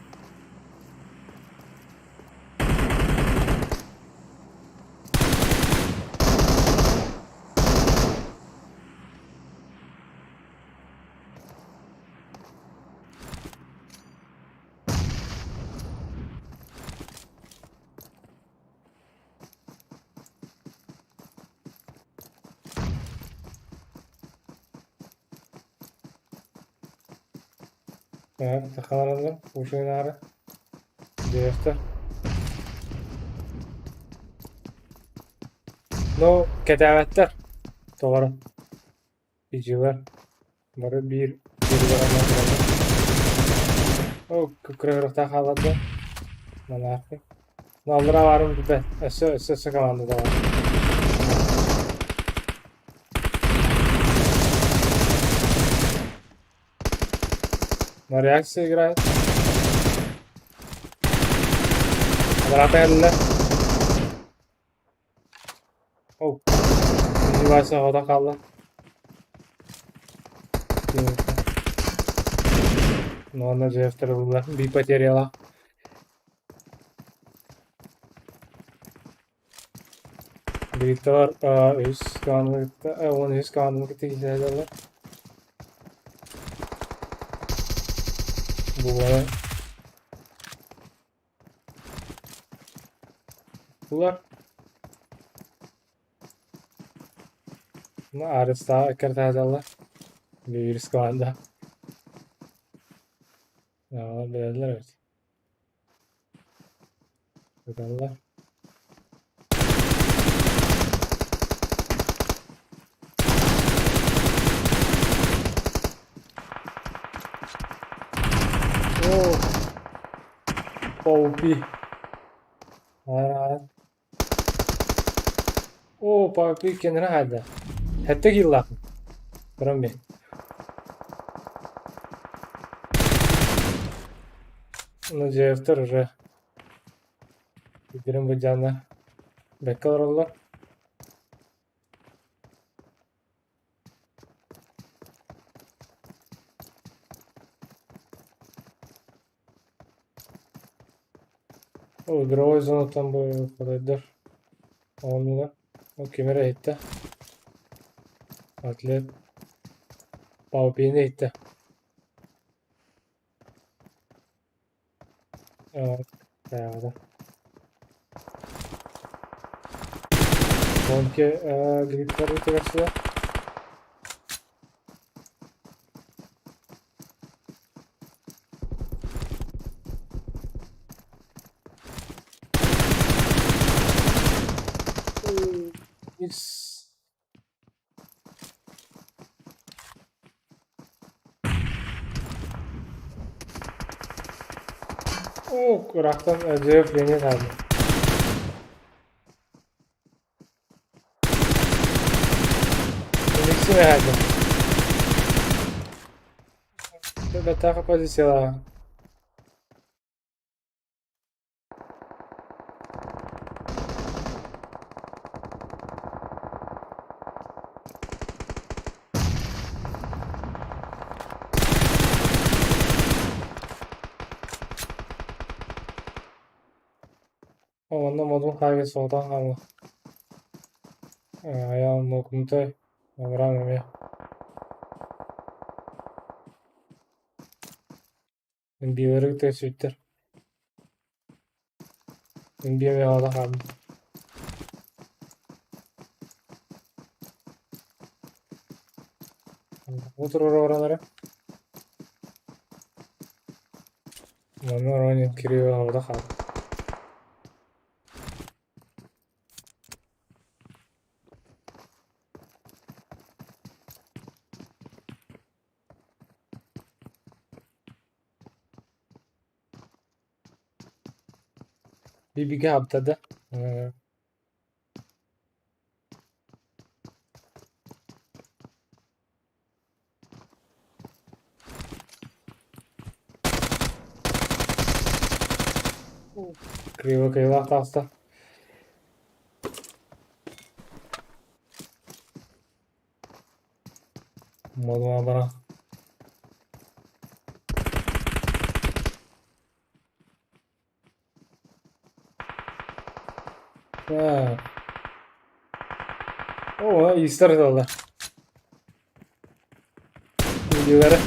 Сахаларалар, ушинары, директор. Ну, кэтээбэттэр. Тоҕоро. Ижилэр. Бары биир биир О, кыргырыктаах хаалларда. Монархи. Ну, аллара баарым билбэт. Өссө, өссө, өссө команда да бар. На реакция играет. Обратно кэллэ. О, Вася оҕото хаалла. Ну, аны дьиэхтэр ылла. Би потеряла. Виктор үс команданы 13 команданы кытта киирсэллэр. Бу Булар. Ну, Арыстаа кэртээдэллэр. Биир команда. Билэллэр эбит. Ыталлар. Оо, Паупи. Оо, Паупи кэннэрэ хаалла. Сэттэ киилэлээх. Көрөн би. Ну, дьиэхтэр уже Бүтэрэн былдьааннар бэккэ олороллор. Ол игровой зонаттан бу подойдер. Оонньууга. Ол ким эрэ иһиттэ. Атлет. Паупини иһиттэ. Evet. Онки грипптар үтүгэрсилэр. Икс. Оо, курахтан Дьиэп Леонид хаалла. Эмиксин хаалла. Баттаах позициялаах. Онно модун хаайга соҕотох хаалла. Айаал Мокунтай, Авраам эмиэ. Биэлэри кытта сүттэр. Биэм аҕата хаалбыт. Бу туруора баран эрэ. Манна Ронин Кирилл аҕата хаалбыт. Бигэ хаптада. Криво кыйылаах таҕыста. Буолума баран. Так. О, истер ылла. Видеолары.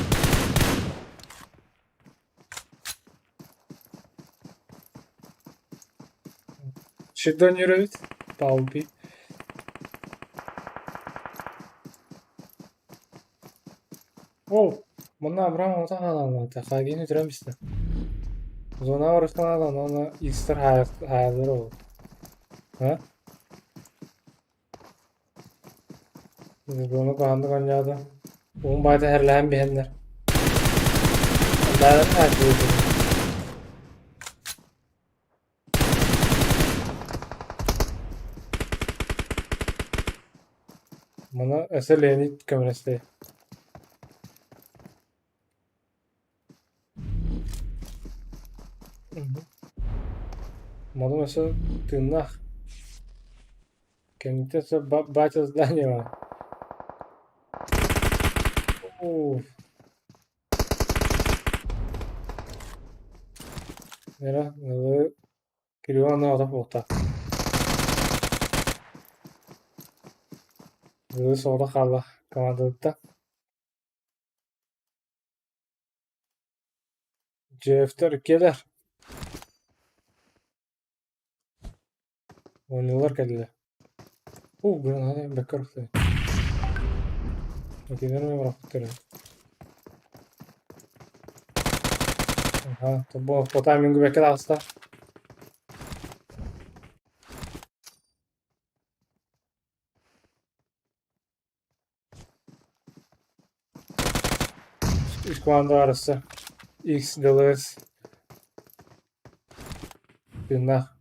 Шедон yürüt. Палпи. О, манна Абрам отан аналата. Хагини түрәмисті. Зона орыстан алан, оны истер хайылыр ол. Ha? Зона каханды каняда. Уун байда херлээн биһэннэр. Бәрін әкілді. Мана өсө Леонид көмөлөстө. Модум өсө тыыннаах. Кэнниттэн өссө батя здание Уф. Мира, Кирилл аны буолта. Кыыс оҕото хаалла командалыттан. Дьиэфтэр иккиэлэр. Оонньуулар кэллилэр. Уу, граната бэккэ ырахтый. Итинэн эмэ бырахпыттар эбит. Аха, тобо по таймингу бэккэ таҕыста. Үс команда арасы. X, DLS. Тыыннаах.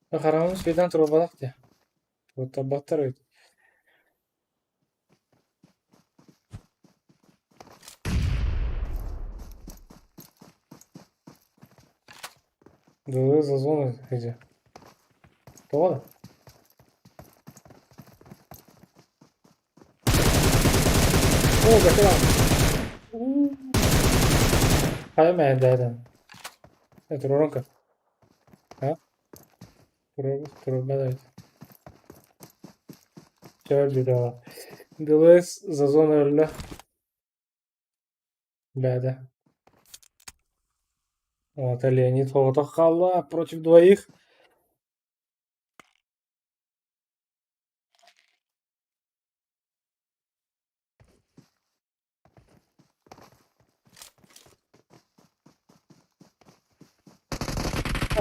Хараҕым светан турбатах дии. Туттарбаттар эбит. Дылы за зону иди. Тоҕо да? Оо, бэкэ Хайа мэһэйдээтин? Э, туруоран көр. А? Туруорбат эбит. Чэ өлбүтэ ДЛС за зону өллө. Бэйэтэ. Вот Леонид соҕотох хаалла против двоих.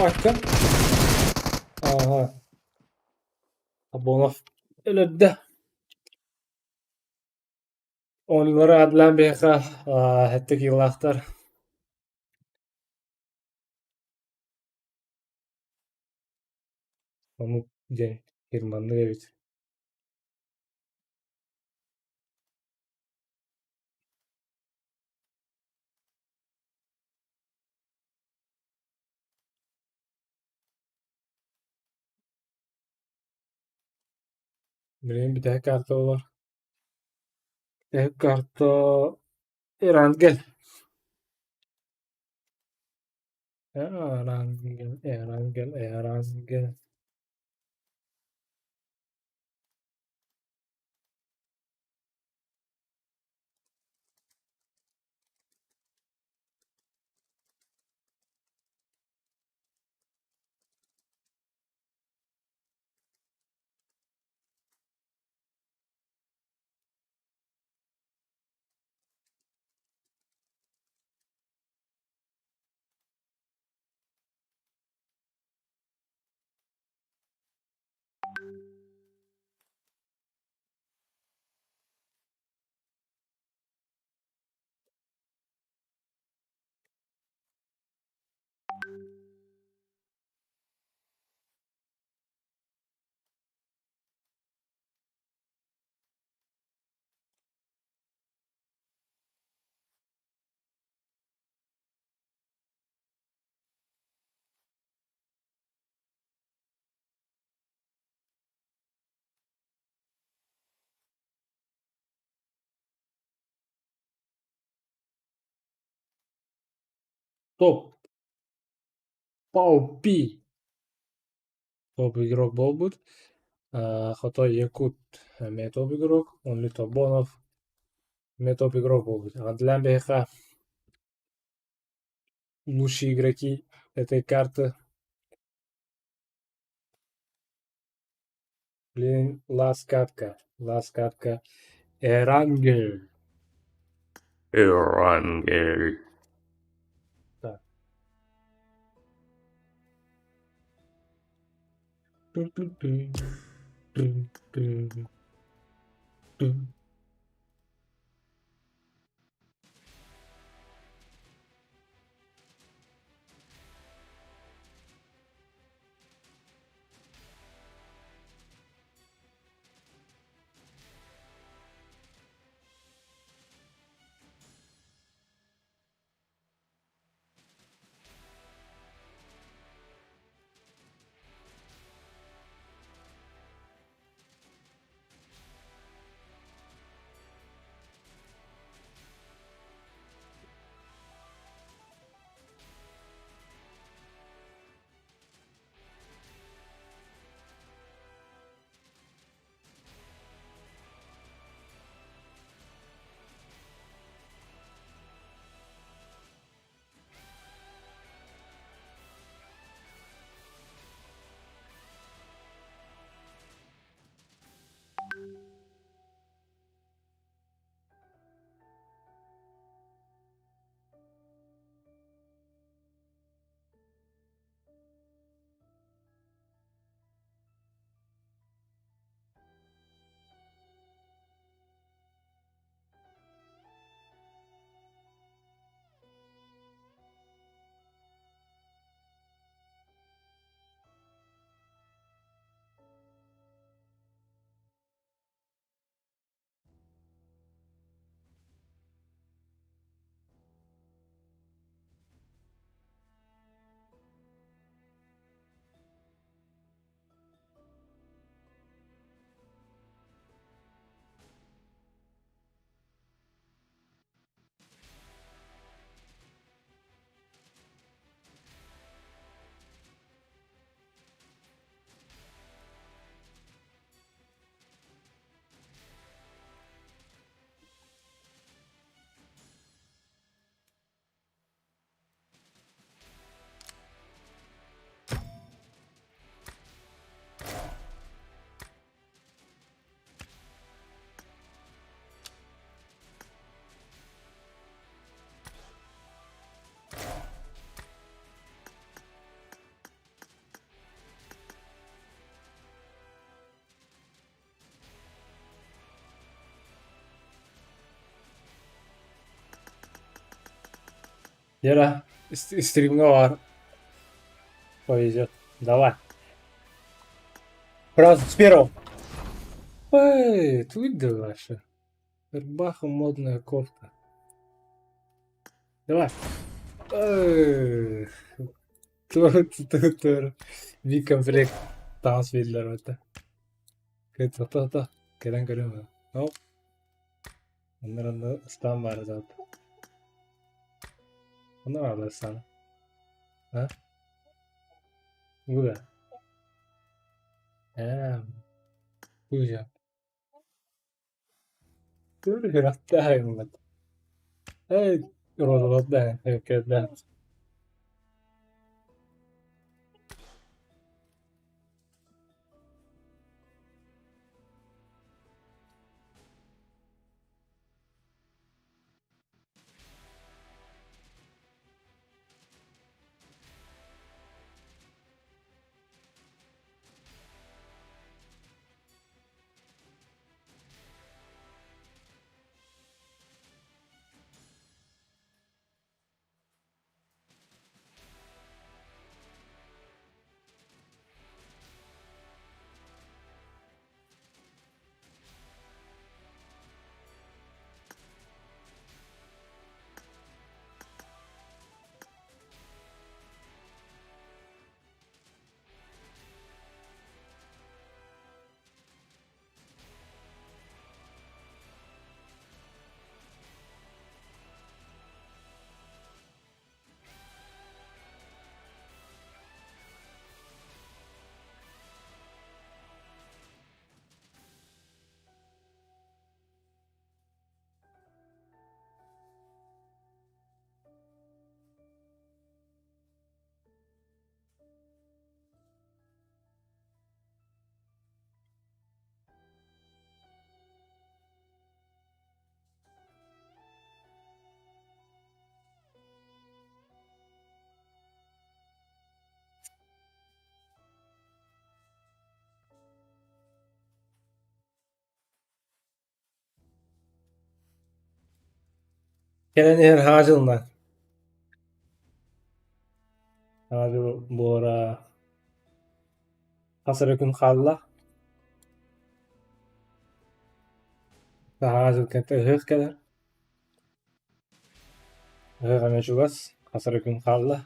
Ачча. Ага. Абонов өлөрдө. Оонньуулары адлаан биһиэхэ сэттэ киилэлээхтэр. Омук диэн фирманнык эбит. Билигин бүтэһик карта буолар. Бүтэһик карта Эрангел. Эрангел, Эрангел, Эрангел. Топ. Паупи. Топ игрок буолбут. Хото Якут эмиэ топ игрок. Онли Тобонов эмиэ топ игрок буолбут. Адлан биһиэхэ лучшие игроки этой карты. Блин, last катка. Last катка. Эрангел. Эрангел. Так. Ту-ту-ту. Ту-ту. Ту. Лера, стримҥа баар повезет. Давай. Раз, с первого. Эй, тут дальше. Рубаха модная кофта. Давай. Эх, тур, Биир комплект таҥас биэрдилэр этэ. Кыт, кэлэн көрүм. Оп. Оннор ыстаан баара заат. Онно баалар ыстаан. А? Куда? Ээ, Пузя. Сүрэхтээх Эй, розалардаах кэллэ. Кэлэн иһэр хаҥа дьылынан. Хаҥа дьыл буолара хас эрэ күн хаалла. Хаҥа дьыл кэнниттэн ыһыах кэлэр. Ыһыах эмиэ чугас, хас эрэ күн хаалла.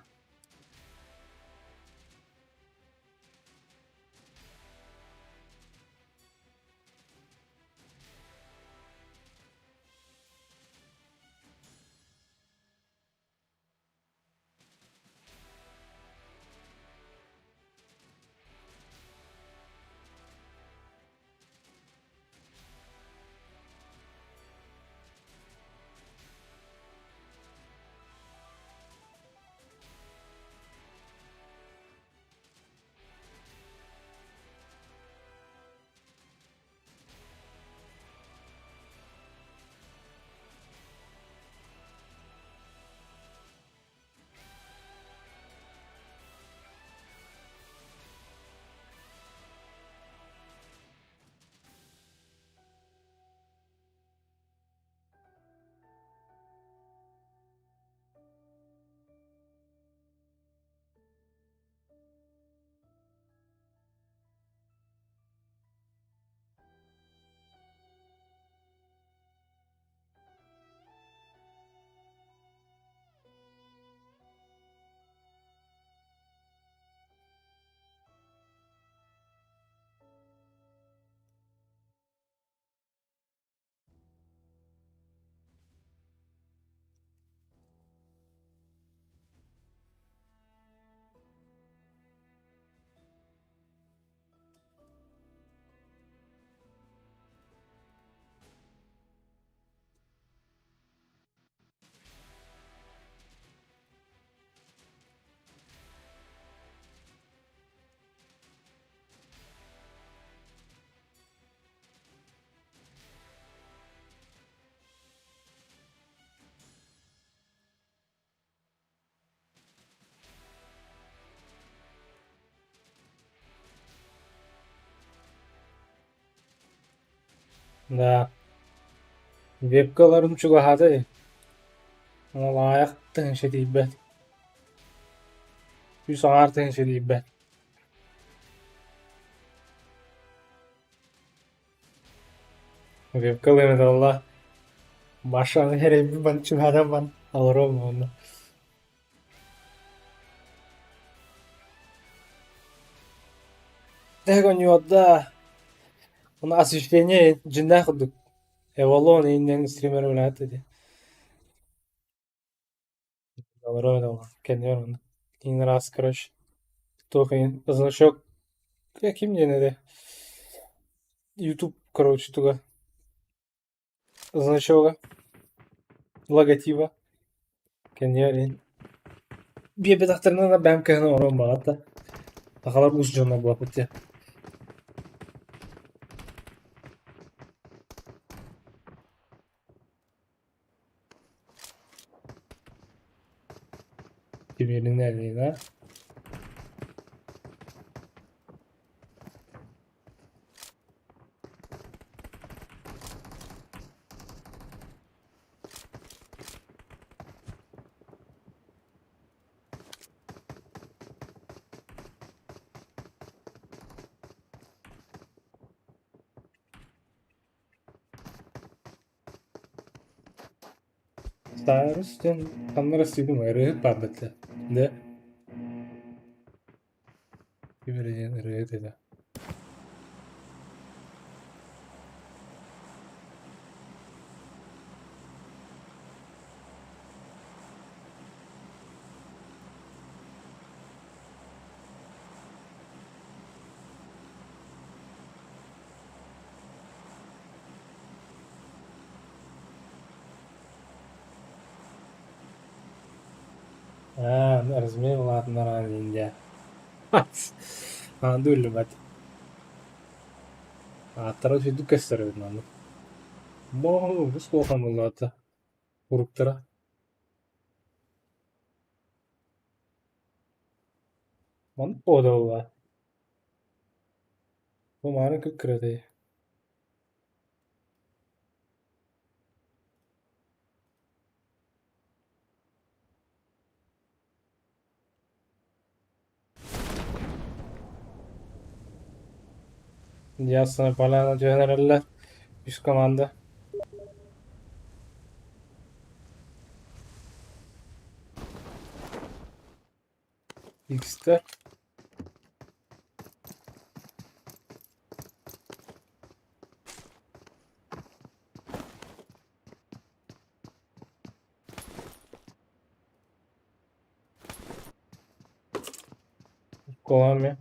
Да, вебкаларым чугаһаата. Аҕыйах тыһыынча тиийбэт, үс аҥаар тыһыынча тиийбэт. Вебка ылыам Машаны эрэйбин чугаһатан баран олоруом уонна Тэһэ Ону освещение дьиҥнээх курдук Эволон ииннэн стример үлэһит ити. Олорон кэннигэр онно Иин раз короче туох иһин значок ким диэн этэ Ютуб короче туга значога логотиба кэннигэр иһин биэрбэтэхтэринэ бэйэм кыһын оҥоруом баҕар да сахалар уус дьоно буолбут диэн. Тимиринэ Старыс диэн ханна эрэ сыыдым ырыаһыт баар этэ да ким эрэ диэн ырыаһыт этэ. Аа, размер улаатыннаран индия. Аанды үллүбэт. Ааттара үчүгдүк көстөр эбит маннык. Бу бус куохан буоллаҕа уруктара. Маннык буола буолла. Бу мааны кыккыратай. Ясная Поляна түһэн эрэллэр үс команда. Икстэр. Коми.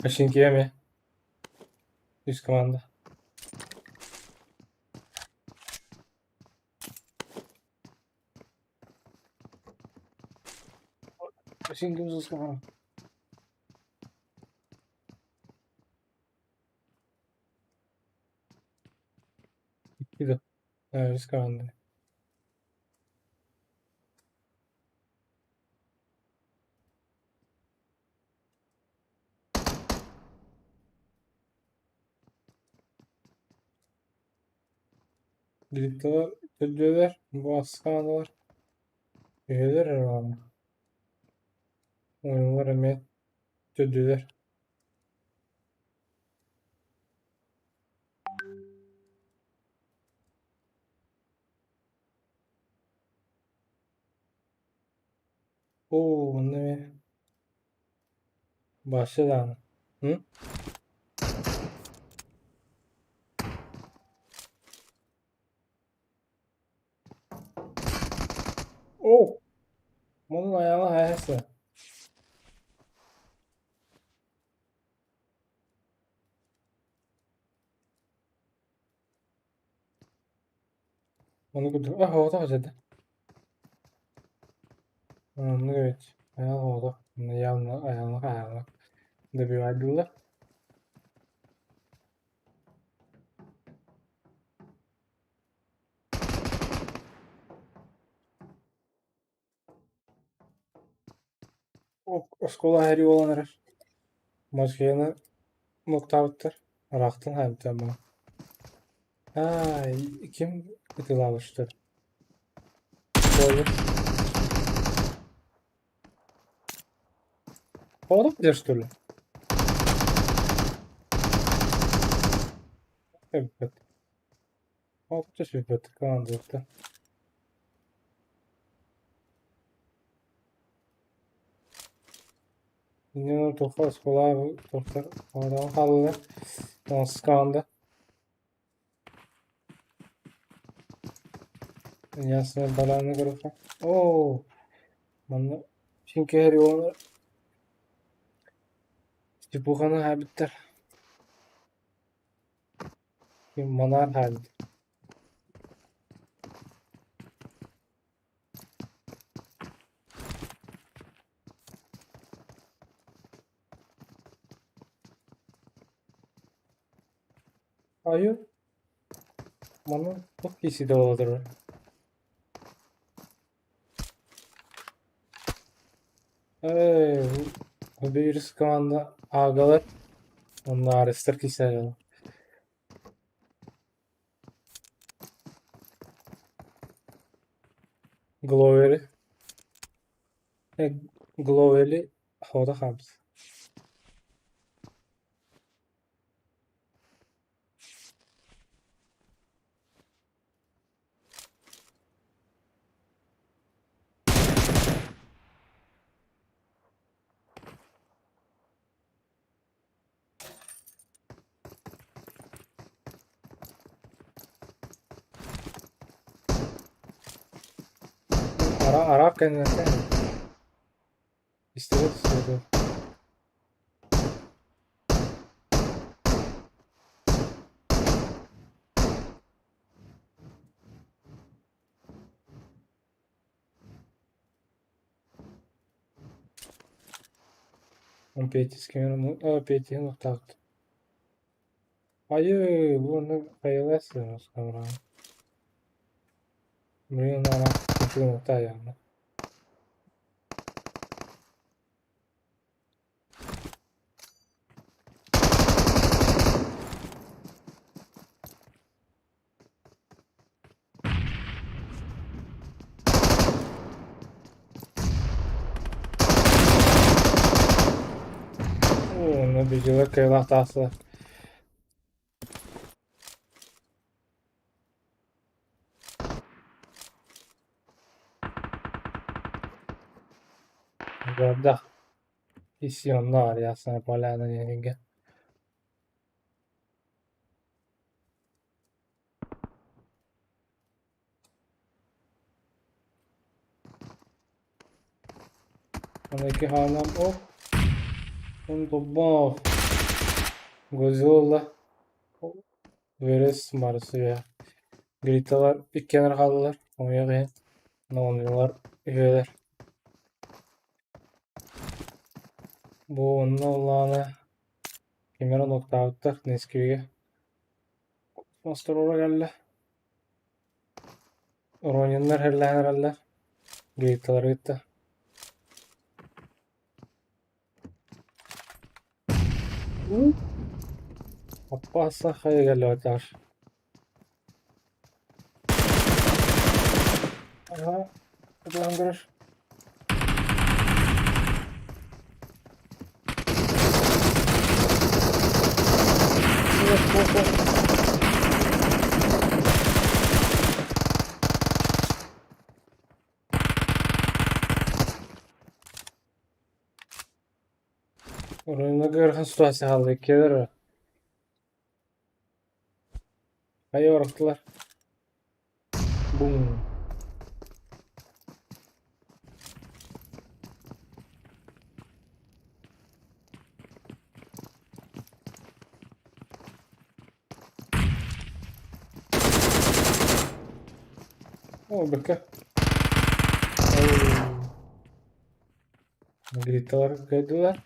Починки Үс команда. Починки үс команда. Икки да. Үс команда. Билиттэлэр төрдүөлэр, бу асканалар үһүөлэр эрэ бааллар. Ойуулар эмиэ төрдүөлэр. Оо, онно эмиэ Башы даҕаны. М? Оо, мунун айаҕа хайаһыса. Ону курдук ah оҕотох дьэ Оннук эбит. Айаҕа оҕотох. Явно айаҕа айаҕа добивайдыыллар. Оскуола эһэрии буолан эрэр. Москваны нуктаабыттар. Ыраахтан хаамтан баҕа. Аа, ким ытыалаабыттар? Коля. Оҕолор билэр что ли? Эбит. Алта сүппэт командаларта. Иннинэ туохха оскуола туохтар оҕолорун хааллылар. Тоҥус команда. Ясно балааны көрөххө. Оо, манна син кэһэр уолу Степуханы хаабыттар. Манаан хаалбыт. Айы, манна туох киирсиитэ буола турар? Ээ, биир команда аагалар, онно арестар киирсэллэр. Гловери, Гловери хоото хаалбыт. Араак кэнниттэн истибэт истибэт. Он Петин уктаабыт. Айыы, бу онно хайалаас Блин, ана Онно видеолар кыайылаах таҕыстылар. Гордах Исионнар Ясная Поляна диэнигэ. Аны хаанан оп Доббов Гозилла Верес Марсия Гриталар иккиэн хааллылар хомойуох иһин Наонилар үһүөлэр. Бу онно улаана кимэр онуктаабыттар Несквигэ Мастер кэллэ. Рониннар иһиллээн эрэллэр, Гейталары кытта. Аппааса хайа кэллэбэтээр. Ага, ытыһан көрөр. Оройуоҥҥа ыарахан ситуация хаалла иккиэлэр эрэ. Хайа барахтылар. Бум. О, бэкэ. Гриталар кыайдылар.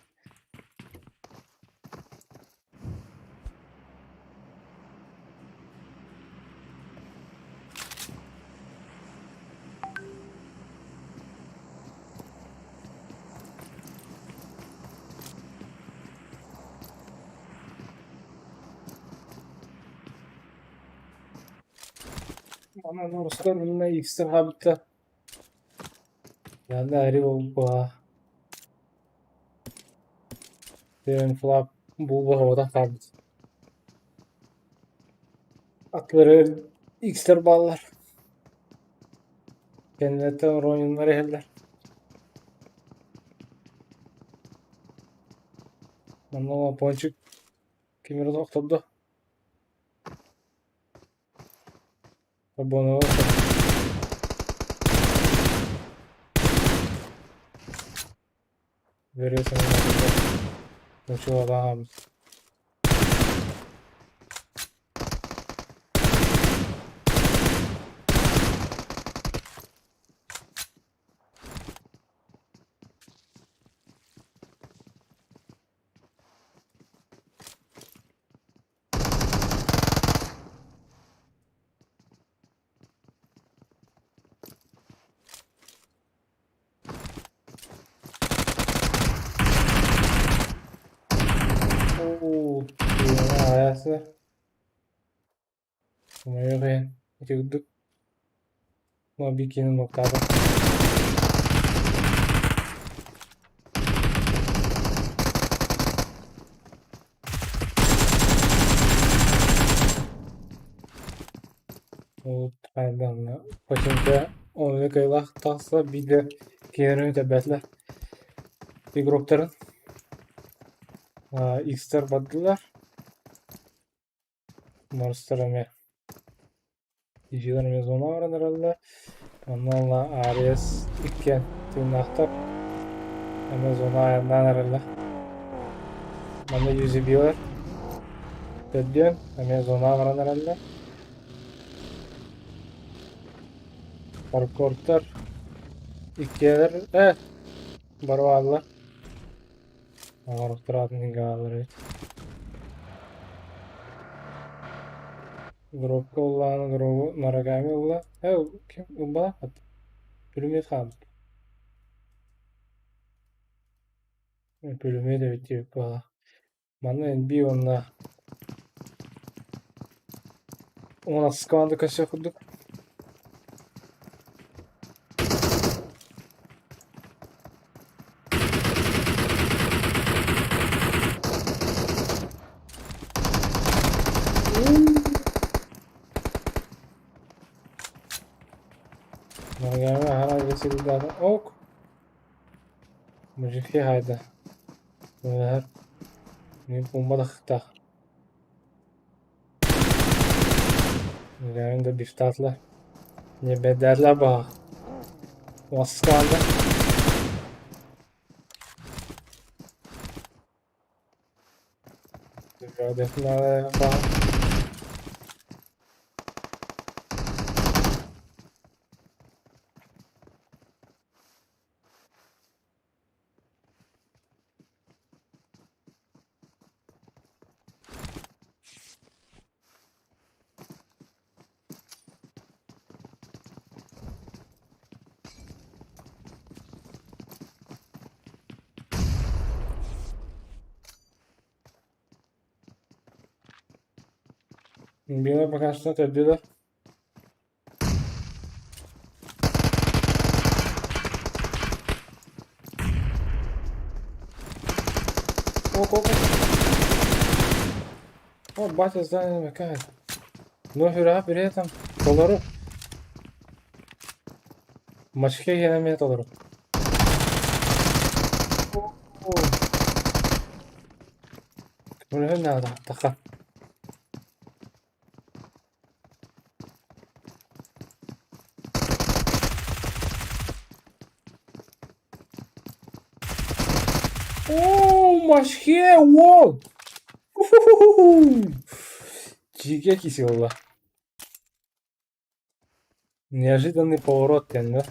Онон орустар уонна икстэр хаалбыттар. Янда ари буолбуһа. Тэн флап булбуһа хаалбыт. Атлары икстэр бааллар. Кэннилэриттэн Рониннар иһэллэр. Манна Пончик ким эрэ охтордо. Тобону Veriyorsan Uçuyor Оо, аайасы. Хомойуох иһин, ити курдук Мобикины нуктаата. Ол Почему-то оннук айылаах тахса биирдэ кинилэри үтэрбэтилэр. Игроктарын Икстэр бардылар. Морстар эмиэ Ичилэр эмиэ зона баран эрэллэр. Онно ыла Ариас иккиэн тыыннаахтар. Эмиэ зона айаннаан эрэллэр. Манна юзибилэр төрдүөн эмиэ зона баран эрэллэр. Паркортар иккиэлэр бары бааллар. Оҥоруктар атын ааллар эбит. Дробка ыллаҕына дробу Нарагами ылла. Ким ылбатах Пулемет хаалбыт. Пулемет эбит диэбит быһыылаах. Манна NB уонна 16 команда көрсүөх курдук. Наргами аһара агрессивныйдаата. Ок! Мужики хайда. Мөлөһөр. Мин пумматахтаах. Наргами да бифтаатылар. Не бэрдээтилэр баҕа. Уоскаанда. Баҕа. Белая пока что төрдүлэр. Ок, ок, ок. О, батя здание замыкает. Вновь ура, при этом толору. Мачке генами толору. Көмөлөһөн наада, таха. Оо, Машхе, уол! Дьиикэй киси ылла. Неожиданный поворот диэн да?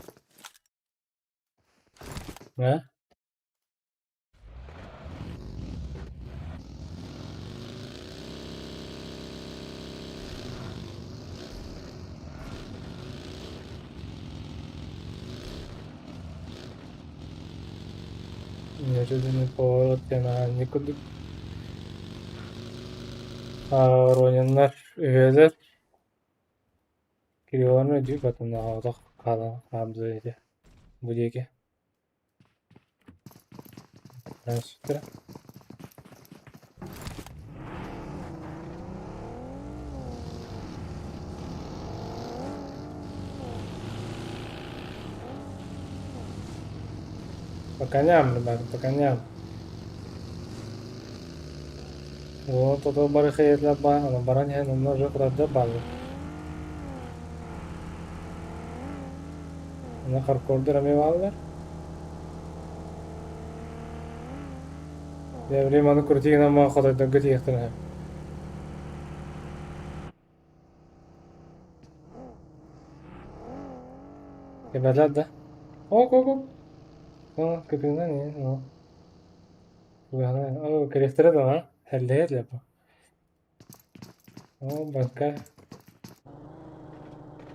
А? Неожиданный поворот диэн аанньа курдук Рониннар үһүөлэр. Кирилланы өйдүүр батыннаҕа хаалан хаамдыы этэ бу диэки. Сүттэрэ. По коням, ребята, по коням. Вот, ото бары хейтлер ба, аны баран иһэн онно уже кударда бааллар. Аны хардкордор эмиэ бааллар. Дьэ, били маны крутигин ама хотойдорго тиийиэхтэрэ. Кэбэлэр да. Ок, ок, ок. О, кытыынан ээ, о. О, кэлиэхтэрэ да, һэллэһиэ этилэр бу. О, бакка.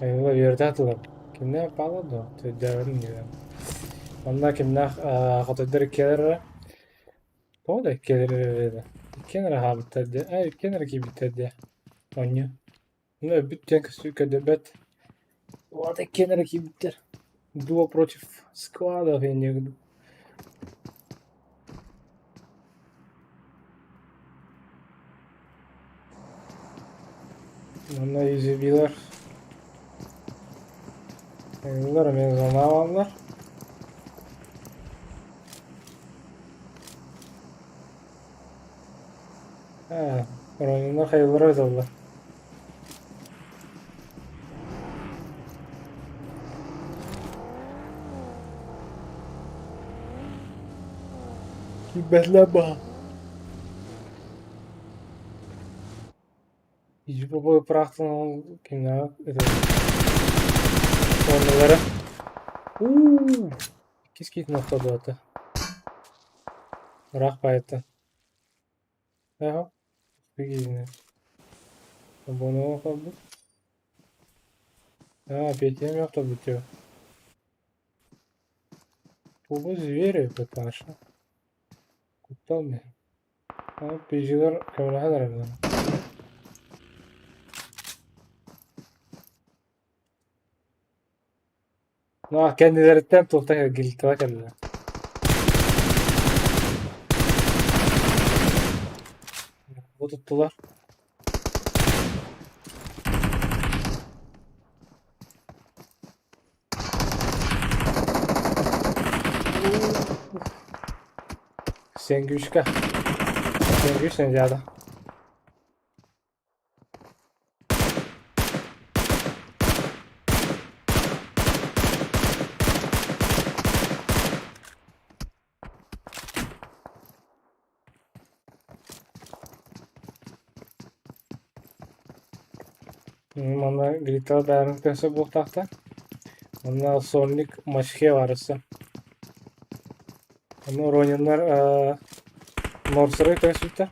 Айылла үөрдэ атылар. Кимнээх бааллар дуо? Өйдөөбөтүм диэн. Онно кимнээх хотойдор иккиэлэр эрэ. Тоҕо да иккиэлэр эрэ Иккиэн эрэ хаалбыттар дии. Аа, иккиэн эрэ киирбиттэр дии. Оонньуу. Ну, өлбүт диэн көрдөрбөт. Вот иккиэн эрэ киирбиттэр. Дуо против складов я не веду. Манна изебилэр Айыллар эмиэ зонаалаллар. Ээ, оройуоннар хайалара ыыталлар. Киирбэтилэр баһа. Ижи быраахтан ол кимнээх Оннулара. Уу, иккис киитин охтордоото. Ыраах баайыттан. Эһо, киһини. Буну холбут. А, Петя охторбут диyor. Бу звери быташа. Куттал мин. Пижилер көмөлөһөн эрэллэр. Ну, кэннилэриттэн туохтан гильтала кэллэ. Бу туттулар. Сенгүшка. Сенгүш сенжада. Манна Грита бэйэм көсө буолтаахтар. Манна Сонник Мачхе барыса. Ону Рониннар Морсеры көсүттэр.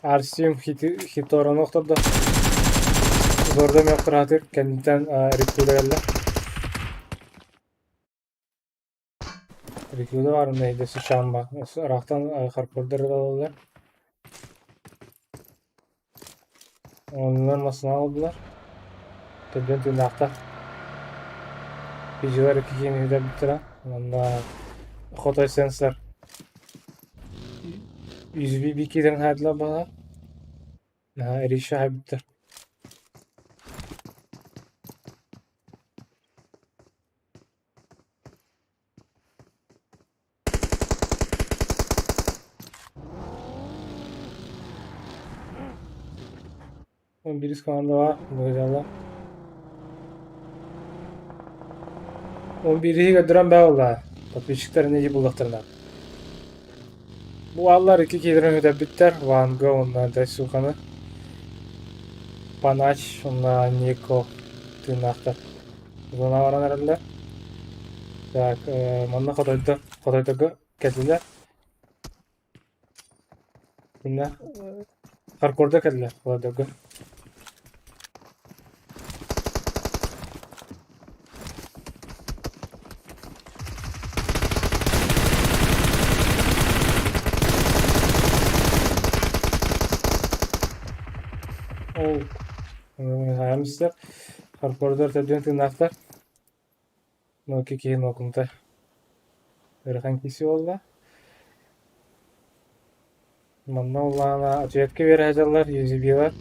Арсим Хиторону охтордо. Зордом охтораатыр кэнниттэн Риккуда кэллэ. Риккуда баарында идэси Шамба. Ыраахтан Харкурдар ылаллар. Оннунан массыына ылдылар. Төрдүөн тыыннаахтар. Физилар икки киһини сүтэрбиттэрэ. Уонна Хотой сенсор USB киирэн хаайдылар баҕа. Наһаа Риша хаайбыттар. Биирис командаҕа быһыдьалла. Он биириһи көрдөрөн баа буолла. Подписчиктар не буллахтарына. Бу аллар икки киһилэрин өтөрбүттэр. Ванга уонна Дайсуканы. Панач уонна Нико тыыннаахтар. Зона баран эрэллэр. Так, манна хотойдор, хотойдорго кэллилэр. Инна хардкорда кэллилэр хотойдорго. Ол хаамыстар, хардкордар төрдүөн тыыннаахтар. Ноки киһи нокунта ыарахан киси буолла. Манна улаана ответка биэрэ сылдьаллар, юзибилар.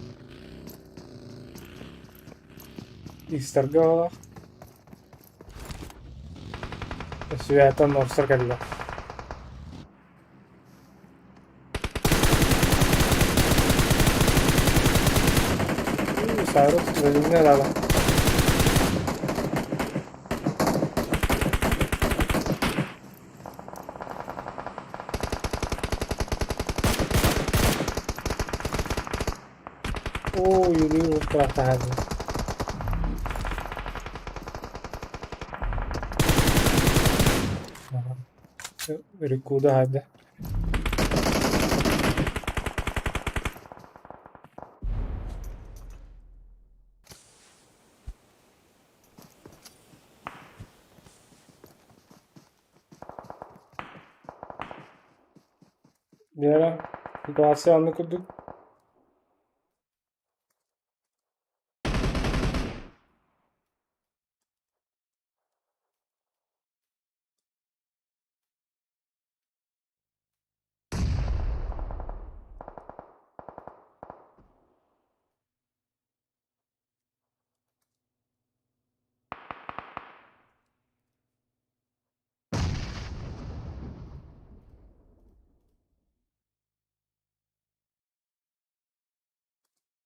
Истарга олох. Свята Норсар кэллэ. Сайрус бөлүмҥэ даҕаны. Оо, үөрүү уустаах таһаарда. Рекуда хаада. Вера, ситуация оннук курдук.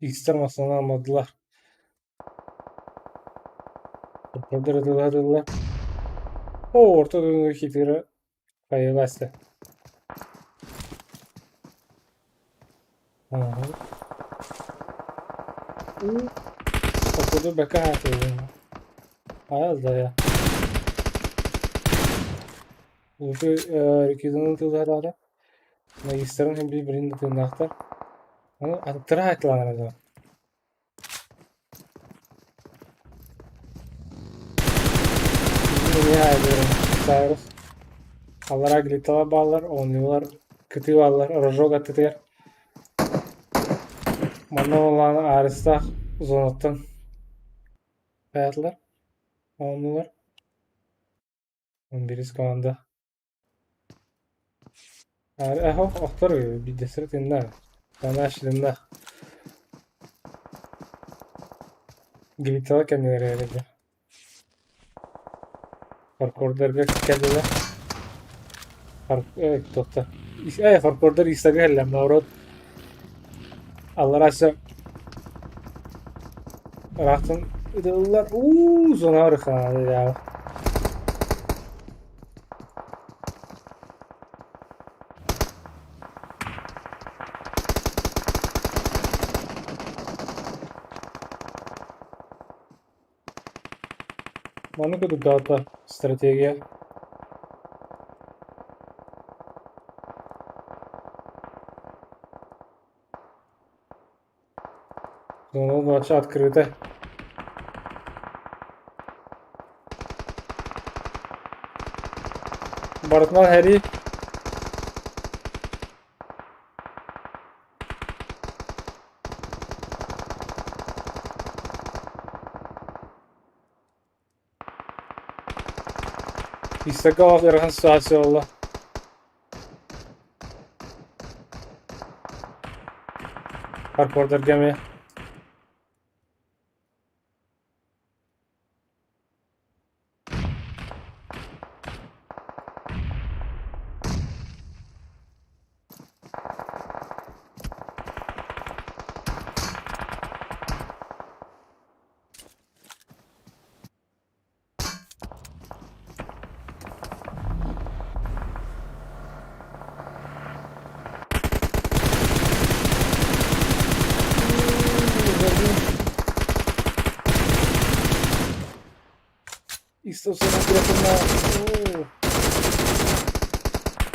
Истэр массыына алмадылар. Ытылла О, орто дойдуну хитирэ хайыласта. Походу БК Аз да я. Уже реквизитын тыллараара. Магистрын һин бир-бирин да тыыннаахтар. Аны аттара айтыланар да. Сайрус. Аллара глитала бааллар, оонньуулар, кытыы бааллар, рожок аттытыгар. Манна буоллаҕына аарыстаах зонаттан хайаатылар, оонньуулар. 11 команда. Охтор биирдэстэрэ тыыннаах, Танааш тыыннаах. Глитала кэннилэрэ эрэллэр. Паркурдарга кэллилэр. Туохта паркурдар истэргэ кэллэ наоборот аллараа өссө ыраахтан ытыллар уу зона ырыхаана Маннык курдук стратегия. Зона ночи открыта. Барытынан һэрии. Истакалов ыарахан ситуация буолла. Паркордарга эмиэ.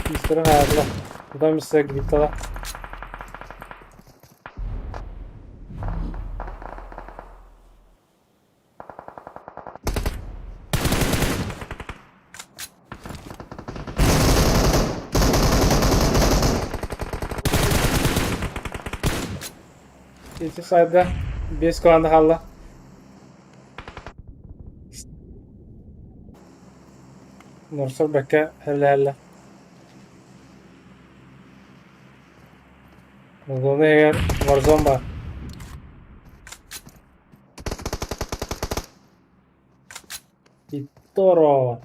Истэрин хаалла. Тутан миссе гриптала. Ити сайда. Биэс команда хаалла. Норсор бэккэ эллэһэллэ. Зона иһигэр Warzone баар. Торо.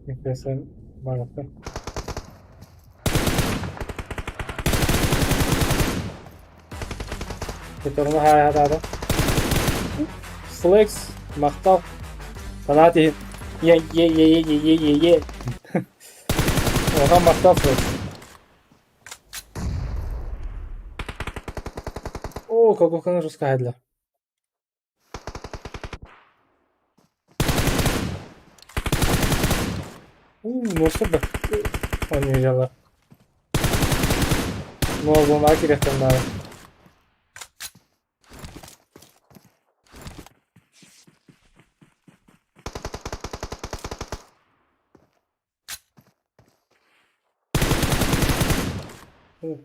Интересен барыта. Кеторну хаайатаата. Flex махтал. Санаат иһин. Е е е е е е е. Оҕам махтал Flex. Оо, какой русская Уу, муоста оонньууллар. Нуолбунаа кириэхтэн наада.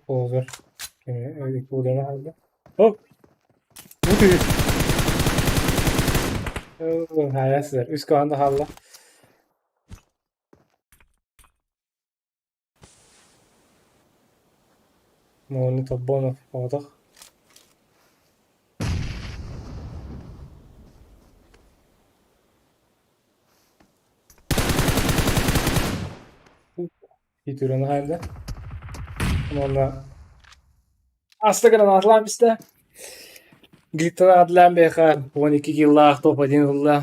Over. Кини Оп! Хайа сытар. Үс команда хаалла. Муну Тобонов оҕотох. Итураны хаайда. Уонна аста гранатлаан бистэ. Глиттанатлаан бэйэхэ 12 киллаах топ-1 ылла.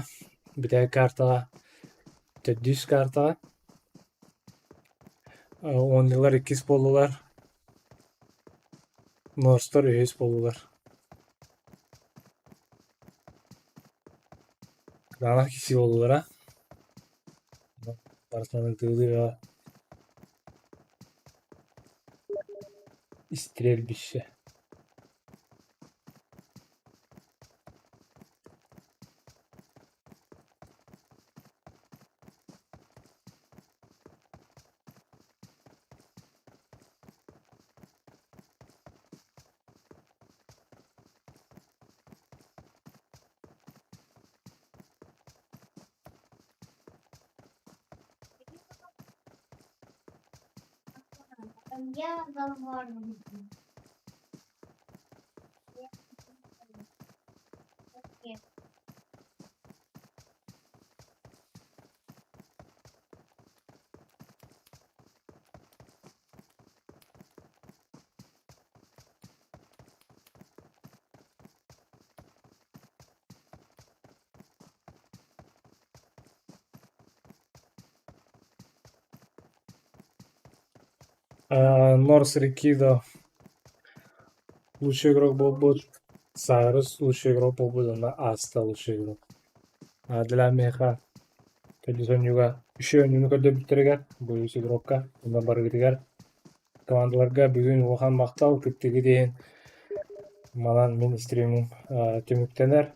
Бүтэһик картаҕа төрдүс картаҕа. Оонньуулар иккис буоллулар. Норстар үһүс буоллулар. Кытаанах киси буоллулара. Барытын ытыылыыра стрельбище. Норс Рикидо лучший игрок буолбут. Сайрус лучший игрок буолбут уонна Аста лучший игрок. Для миэхэ төрдүс оонньууга үчүгэй оонньууну көрдөрбүттэригэр бу үс игрокка уонна барыгытыгар командаларга бүгүн улахан махтал кыттыгыт иһин манан мин стримим түмүктэнэр.